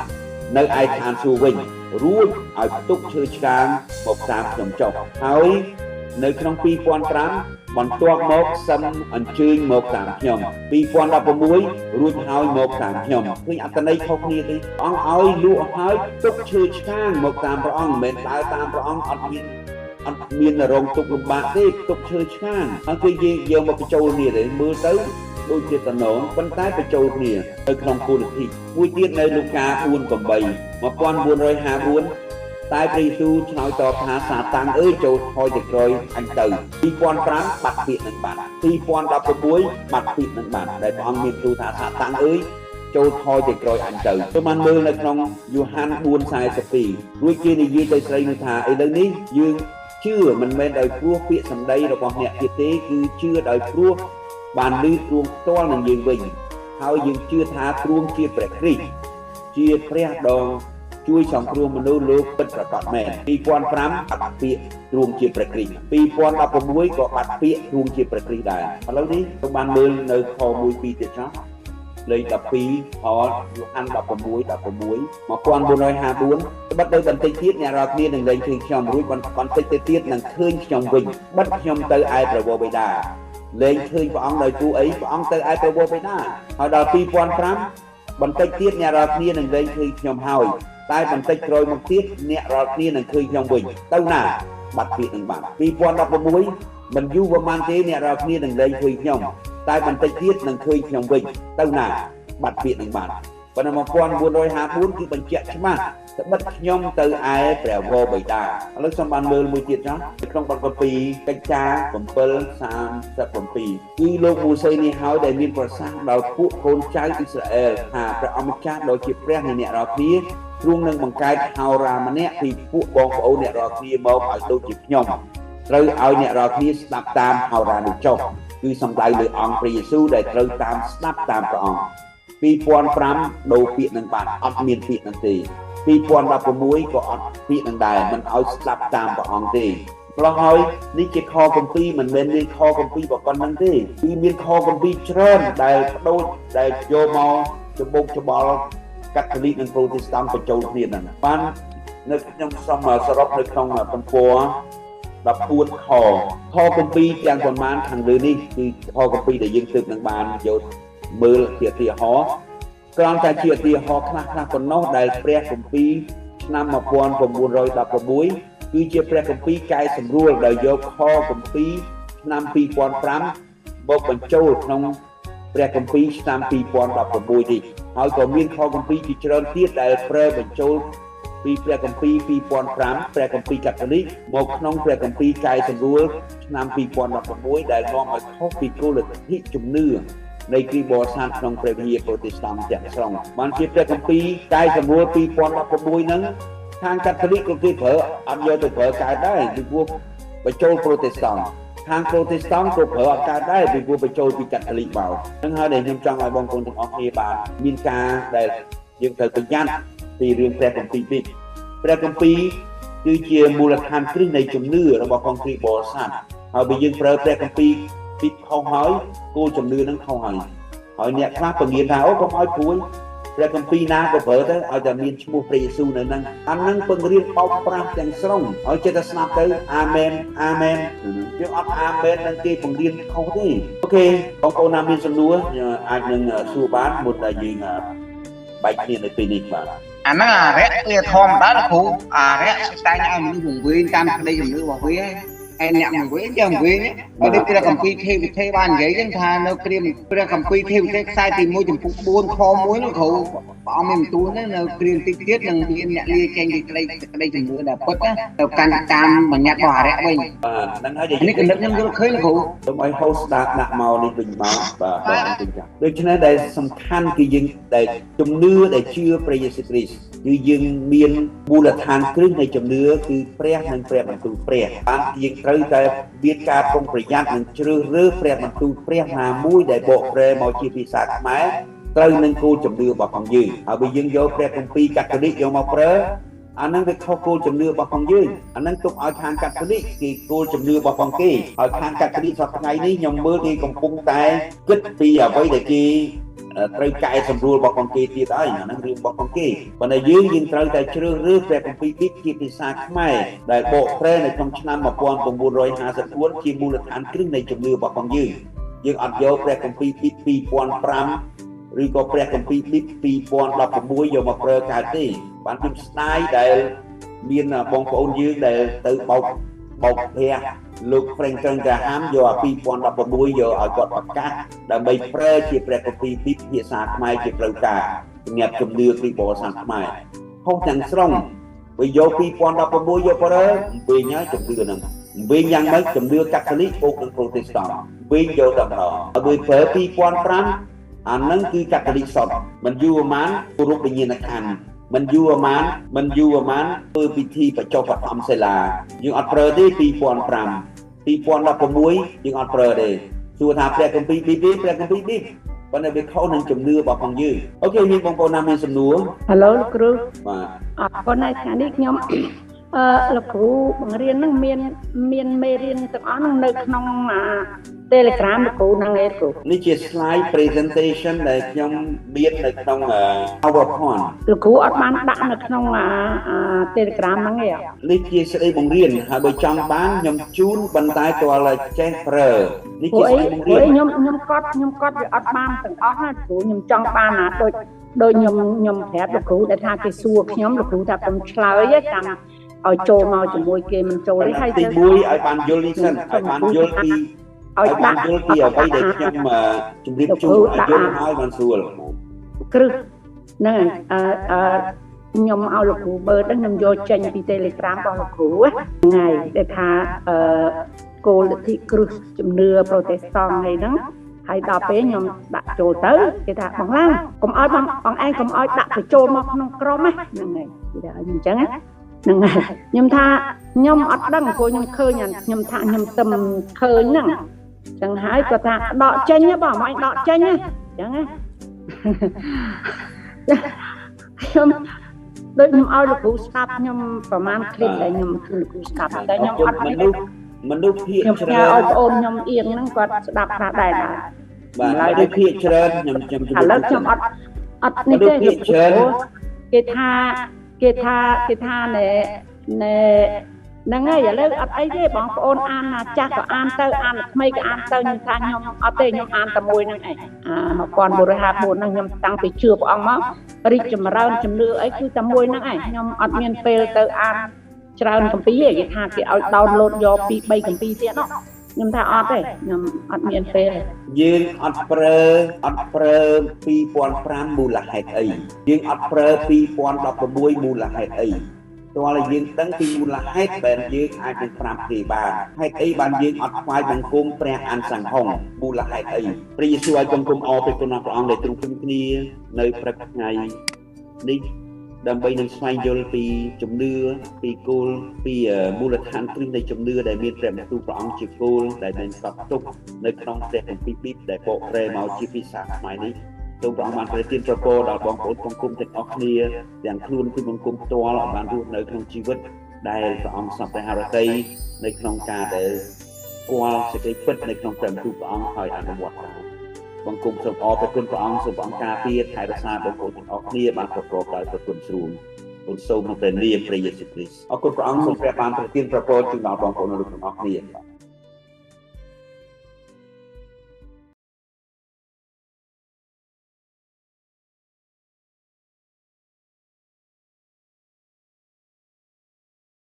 នៅឯឋានសួគ៌វិញរួចឲ្យផ្ទុកឈើឆ្កាងមកតាមខ្ញុំចុះហើយនៅក្នុង2005បន្ទាប់មកសឹមអញ្ជើញមកតាមខ្ញុំ2016រួចហើយមកតាមខ្ញុំឃើញអត្ថន័យខុសគ្នាទេអង្គឲ្យលក់ហើយទុកឈើឆ្កាងមកតាមព្រះអង្គមិនមែនដើរតាមព្រះអង្គអត់មានរងទុកលំបាកទេទុកឈើឆ្កាងហើយគឺយើងយកមកបញ្ចូលគ្នាទេមើលទៅដូចជាតំណងប៉ុន្តែបញ្ចូលគ្នានៅក្នុងគោលលទ្ធិមួយទៀតនៅលូកា4:8 1954តែព្រះយេស៊ូវឆ្លើយតបថាសាតាំងអើយចូលថយទៅក្រោយអញទៅ2005បាត់ពាក្យនឹងបាត់2016បាត់ពាក្យនឹងបាត់ដែលព្រះអង្គមានទូលថាសាតាំងអើយចូលថយទៅក្រោយអញទៅទៅបានមើលនៅក្នុងយ៉ូហាន4:42រួចគេនិយាយទៅស្រីនោះថាឥឡូវនេះយើងជឿមិនមែនដោយព្រោះពាក្យសម្ដីរបស់អ្នកទៀតទេគឺជឿដោយព្រោះបានឮទ្រង់ផ្ទាល់នឹងយើងវិញហើយយើងជឿថាទ្រង់ជាព្រះគ្រីស្ទជាព្រះដ៏ជួយសង្គ្រោះមនុស្សលោកពិតប្រាកដមែន2005បាត់ពាក្យទ្រង់ជាព្រះគ្រីស្ទ2016ក៏បាត់ពាក្យទ្រង់ជាព្រះគ្រីស្ទដែរឥឡូវនេះខ្ញុំបានមើលនៅខ1 2ទៀតចុះលេខ12ខយូហាន16 16 1954ត្បិតនៅបន្តិចទៀតអ្នករាល់គ្នានឹងលែងឃើញខ្ញុំរួចបន្តិចទៅទៀតនឹងឃើញខ្ញុំវិញបិទខ្ញុំទៅឯព្រះវរបិតាលែងឃើញព្រះអង្គដោយគូអីព្រះអង្គទៅឯព្រះវរបិតាហើយដល់2005បន្តិចទៀតអ្នករាល់គ្នានឹងលែងឃើញខ្ញុំហើយតែបន្តិចក្រោយមកទៀតអ្នករាល់គ្នានឹងឃើញខ្ញុំវិញទៅណាបាត់ពាក្យនឹងបាត់2016មិនយូរប្រហែលទេអ្នករាល់គ្នានឹងលែងឃើញខ្ញុំតែបន្តិចទៀតនឹងឃើញខ្ញុំវិញទៅណាបាត់ពាក្យនឹងបាត់ប៉ុន្តែ1954គឺបញ្ជាក់ច្បាស់ត្បិតខ្ញុំទៅឯព្រះវរបិតាឥឡូវសូមបានមើលមួយទៀតចុះនៅក្នុងបទគម្ពីរកិច្ចការ7:37គឺលោកមូសេនេះហើយដែលមានប្រសាសន៍ដល់ពួកកូនចៅអ៊ីស្រាអែលថាព្រះអម្ចាស់ដ៏ជាព្រះនៃអ្នករាល់គ្នាទ្រង់នឹងបង្កើតហោរាម្នាក់ពីពួកបងប្អូនអ្នករាល់គ្នាមកឲ្យដូចជាខ្ញុំត្រូវឲ្យអ្នករាល់គ្នាស្ដាប់តាមហោរានោះចុះគឺសំដៅលើអង្គព្រះយេស៊ូវដែលត្រូវតាមស្ដាប់តាមព្រះអង្គ2005ដូរពាក្យនឹងបានអត់មានពាក្យនឹងទេ2016ក៏អត់ពាក្យនឹងដែរមិនឲ្យស្ដាប់តាមព្រះអង្គទេម្ល៉េះហើយនេះជាខគម្ពីរមិនមែនមានខគម្ពីរប៉ុណ្្នឹងទេគឺមានខគម្ពីរច្រើនដែលបដូចដែលយកមកច្បុកច្បល់កាតូលិកនិងប្រូតេស្តង់បញ្ចូលគ្នាហ្នឹងបាននៅខ្ញុំសូមសរុបនៅក្នុងទំព័រ14ខខគម្ពីរទាំងប៉ុន្មានខាងលើនេះគឺខគម្ពីរដែលយើងទើបនឹងបានយកមើលជាឧទាហរណ៍គ្រាន់តែជាឧទាហរណ៍ខ្លះៗប៉ុណ្ណោះដែលព្រះគម្ពីរឆ្នាំ1916 គឺជាព្រះគម្ពីរកែសម្រួលដោយយកខគម្ពីរឆ្នាំ2005មកបញ្ចូលក្នុងព្រះគម្ពីរឆ្នាំ2016នេះហើយក៏មានខគម្ពីរជាច្រើនទៀតដែលប្រើបញ្ចូលពីព្រះគម្ពីរ2005ព្រះគម្ពីរកាតូលិកមកក្នុងព្រះគម្ពីរកែសម្រួលឆ្នាំ2016ដែលនាំឲ្យខុសពីគោលលទ្ធិជំនឿនៃគ្រីស្ទបរិស័ទក្នុងព្រះវិហារប្រូតេស្តង់ទាំងស្រុងបានជាព្រះគម្ពីរកែសម្រួល2016ហ្នឹងខាងកាតូលិកក៏គេប្រើអត់យកទៅប្រើកើតដែរពីព្រោះបញ្ចូលប្រូតេស្តង់ខាងប្រូតេស្តង់ក៏ប្រើអត់កើតដែរពីព្រោះបញ្ចូលពីកាតូលិកមកហ្នឹងហើយដែលខ្ញុំចង់ឲ្យបងប្អូនទាំងអស់គ្នាបានមានការដែលយើងត្រូវប្រយ័ត្នពីរឿងព្រះគម្ពីរនេះព្រះគម្ពីរគឺជាមូលដ្ឋានគ្រឹះនៃជំនឿរបស់កងគ្រីស្ទបរិស័ទហើយបើយើងប្រើព្រះគម្ពីរពីខុសហើយគោលជំនឿនឹងខុសហើយហើយអ្នកខ្លះពង្រៀនថាអូកុំឲ្យព្រួយព្រះគម្ពីរណាក៏ប្រើទៅឲ្យតែមានឈ្មោះព្រះយេស៊ូវនៅហ្នឹងអាហ្នឹងពង្រៀនបោកប្រាស់ទាំងស្រុងឲ្យចិត្តតែស្ដាប់ទៅអាមែនអាមែនយើងអត់អាមែននឹងគេពង្រៀនខុសទេអូខេបងប្អូនណាមានសំណួរអាចនឹងសួរបានមុនដែលយើងបែកគ្នានៅពេលនេះបាទអាហ្នឹងអារៈវាធម្មតាលោកគ្រូអារៈតែងឲ្យមនុស្សវង្វេងតាមក្តីជំនឿរបស់វាហើយអ្នកវង្វេងយ៉ាងវង្វេងហើយដូចព្រះគម្ពីរទេវទេបាននិយាយចឹងថានៅគ្រាមព្រះគម្ពីរទេវទេខ្សែទី1ចំពុក4ខ1នោះគ្រូព្រះអង្គមានបន្ទូលនៅគ្រាមតិចទៀតនឹងមានអ្នកលាចេញពីក្តីជំនឿដែលពិតណាទៅកាន់តាមបញ្ញត្តិរបស់អារៈវិញបាទហ្នឹងហើយនេះគណិតខ្ញុំយល់ឃើញគ្រូសូមឲ្យ host ដាក់មកនេះវិញមកបាទបងវិញចាដូច្នេះដែលសំខាន់គឺយើងដែលជំនឿដែលជឿព្រះយេស៊ូវគ្រីស្ទគឺយើងមានមូលដ្ឋានគ្រឹះនៃជំនឿគឺព្រះនិងព្រះបន្ទូលព្រះបានយើងត្រូវតែមានការប្រុងប្រយ័ត្ននិងជ្រើសរើសព្រះបន្ទូលព្រះណាមួយដែលបកប្រែមកជាភាសាខ្មែរត្រូវនឹងគោលជំនឿរបស់ផងយើងហើយបើយើងយកព្រះគម្ពីរកាតូលិកយកមកប្រើអានឹងវាខុសគោលជំនឿរបស់ផងយើងអានឹងទុកឲ្យខាងកាតូលិកគេគោលជំនឿរបស់ផងគេហើយខាងកាតូលិកសប្តាហ៍ថ្ងៃនេះខ្ញុំមើលគេកំពុងតែគិតពីអ្វីដែលគេត្រូវកែសម្រួលរបស់ផងគេទៀតហើយអានឹងរឿងរបស់ផងគេប៉ុន្តែយើងត្រូវតែជ្រើសរើសព្រះគម្ពីរនេះជាភាសាខ្មែរដែលបកប្រែនៅក្នុងឆ្នាំ1954ជាមូលដ្ឋានគ្រឹះនៃជំនឿរបស់ផងយើងយើងអត់យកព្រះគម្ពីរ2005ឬក៏ព្រះគម្ពីរ2016យកមកប្រើកើតទេបានខ្ញុំស្ដាយដែលមានបងប្អូនយើងដែលទៅបោកព្រះលោក Franklin Graham យកអា2016យកឲ្យគាត់ប្រកាសដើម្បីប្រើជាព្រះគម្ពីរភាសាខ្មែរជាផ្លូវការសម្រាប់ជំនឿគ្រីស្ទបរិស័ទខ្មែរខុសទាំងស្រុងបើយក2016យកប្រើវិញហើយជំនឿហ្នឹងវិញយ៉ាងម៉េចជំនឿកាតូលិកបូកនឹងប្រូតេស្តង់វិញយកតែម្ដងហើយបើប្រើ2005អាហ្នឹងគឺកាតូលិកសុទ្ធមិនយូរប៉ុន្មានគោរពវិញ្ញាណក្ខន្ធមិនយូរប៉ុន្មានធ្វើពិធីបញ្ចុះបឋមសិលាយើងអត់ប្រើទេ2005 2016យើងអត់ប្រើទេសួរថាព្រះគម្ពីរប៊ីបព្រះគម្ពីរប៊ីប៉ុន្តែវាខុសនឹងជំនឿរបស់ផងយើងអូខេមានបងប្អូនណាមានសំណួរហៅឡូលោកគ្រូបាទអរគុណហើយថ្ងៃនេះខ្ញុំលោកគ្រូបង្រៀននឹងមានមេរៀនទាំងអស់នឹងនៅក្នុង Telegram លោកគ្រូហ្នឹងឯងគ្រូនេះជា slide presentation ដែលខ្ញុំមាននៅក្នុង PowerPoint លោកគ្រូអត់បានដាក់នៅក្នុង Telegram ហ្នឹងឯងនេះជាស្ដីបង្រៀនហើយបើចង់បានខ្ញុំជូនប៉ុន្តែទាល់តែចេះប្រើនេះជាស្ដីបង្រៀនខ្ញុំកត់វាអត់បានទាំងអស់ណាគ្រូខ្ញុំចង់បានណាដូចខ្ញុំប្រាប់លោកគ្រូដែលថាគេសួរខ្ញុំលោកគ្រូថាខ្ញុំឆ្លើយចាំឲ្យចូលមកជាមួយគេមិនចូលទេហើយទី1ឲ្យបានយល់នេះសិនឲ្យបានយល់ពីឲ្យបានយល់ពីអ្វីដែលខ្ញុំជម្រាបជូនឲ្យយល់ហើយបានស្រួលគ្រឹះហ្នឹងហើយខ្ញុំឲ្យលោកគ្រូមើលហ្នឹងខ្ញុំយកចេញពី Telegram របស់លោកគ្រូហ្នឹងហើយដែលថាគោលលទ្ធិគ្រឹះជំនឿប្រូតេស្តង់អីហ្នឹងហើយដល់ពេលខ្ញុំដាក់ចូលទៅគេថាបងឡើងកុំឲ្យបងឯងកុំឲ្យដាក់បញ្ចូលមកក្នុងក្រុមហ្នឹងហើយគេថាអញ្ចឹងណាហ្នឹងហើយខ្ញុំថាខ្ញុំអត់ដឹងព្រោះខ្ញុំឃើញខ្ញុំថាខ្ញុំទឹមឃើញហ្នឹងចឹងហើយគាត់ថាដកចេញបងមកឯងដកចេញណាចឹងណាខ្ញុំដូចខ្ញុំឲ្យលោកគ្រូស្ដាប់ខ្ញុំប្រហែលឃ្លីបដែលខ្ញុំគឺលោកគ្រូស្ដាប់តែខ្ញុំអត់មនុស្សភាគច្រើនឲ្យបងអូនខ្ញុំអៀងហ្នឹងគាត់ស្ដាប់ខ្លះដែរបាទមនុស្សភាគច្រើនខ្ញុំឥឡូវខ្ញុំអត់នេះទេភាគច្រើនគេថាគេថាណែហ្នឹងហើយឥឡូវអត់អីទេបងប្អូនអានណាចាស់ក៏អានទៅអានថ្មីក៏អានទៅខ្ញុំថាខ្ញុំអត់ទេខ្ញុំអានតែមួយហ្នឹងឯងអា1454ហ្នឹងខ្ញុំតាំងពីជឿព្រះអង្គមករីកចម្រើនជំនឿអីគឺតែមួយហ្នឹងឯងខ្ញុំអត់មានពេលទៅអាន ច្រើនកម្ពីឯងគេថាគេឲ្យ download យកពី3កម្ពីទៀតណោះខ្ញុំថាអត់ទេខ្ញុំអត់មានពេល យើងអត់ប្រើអត់ប្រើ2005មូលហេតុអីយើងអត់ប្រើ2016មូលហេតុអីតើយើងដឹងពីមូលហេតុបែរយើងអាចនឹងប្រាប់គេបានហេតុអីបានយើងអត់ថ្វាយបង្គំព្រះអានសង្ហុងមូលហេតុអីព្រះយេស៊ូវឲ្យបង្គំអរព្រះគុណព្រះអង្គដែលទ្រង់គុំគ្នានៅព្រឹកថ្ងៃនេះដើម្បីនឹងស្វែងយល់ពីជំនឿពីគោលពីមូលដ្ឋានគ្រឹះនៃជំនឿដែលមានព្រះបន្ទូលព្រះអង្គជាគោលដែលមានកត់ទុកនៅក្នុងព្រះគម្ពីរប៊ីបដែលបកប្រែមកជាភាសាខ្មែរនេះសូមព្រះអង្គបានប្រទានប្រពរដល់បងប្អូនបង្គំទាំងអស់គ្នាទាំងខ្លួនគឺបង្គំផ្ទាល់ឲ្យបានរស់នៅក្នុងជីវិតដែលព្រះអង្គសពព្រះハរតីនៅក្នុងការដែលស្គាល់សេចក្តីពិតនៅក្នុងព្រះបន្ទូលព្រះអង្គហើយអនុវត្តតាមបង្គំសូមអរព្រះគុណព្រះអង្គសូមព្រះអង្គការពារថែរក្សាបងប្អូនទាំងអស់គ្នាបានប្រកបដោយព្រះគុណស្រួលគុណសូមក្នុងព្រះនាមព្រះយេស៊ូវគ្រីស្ទអរគុណព្រះអង្គសូមព្រះបានប្រទានប្រពរជូនដល់បងប្អូនលោកទាំងអស់គ្នា។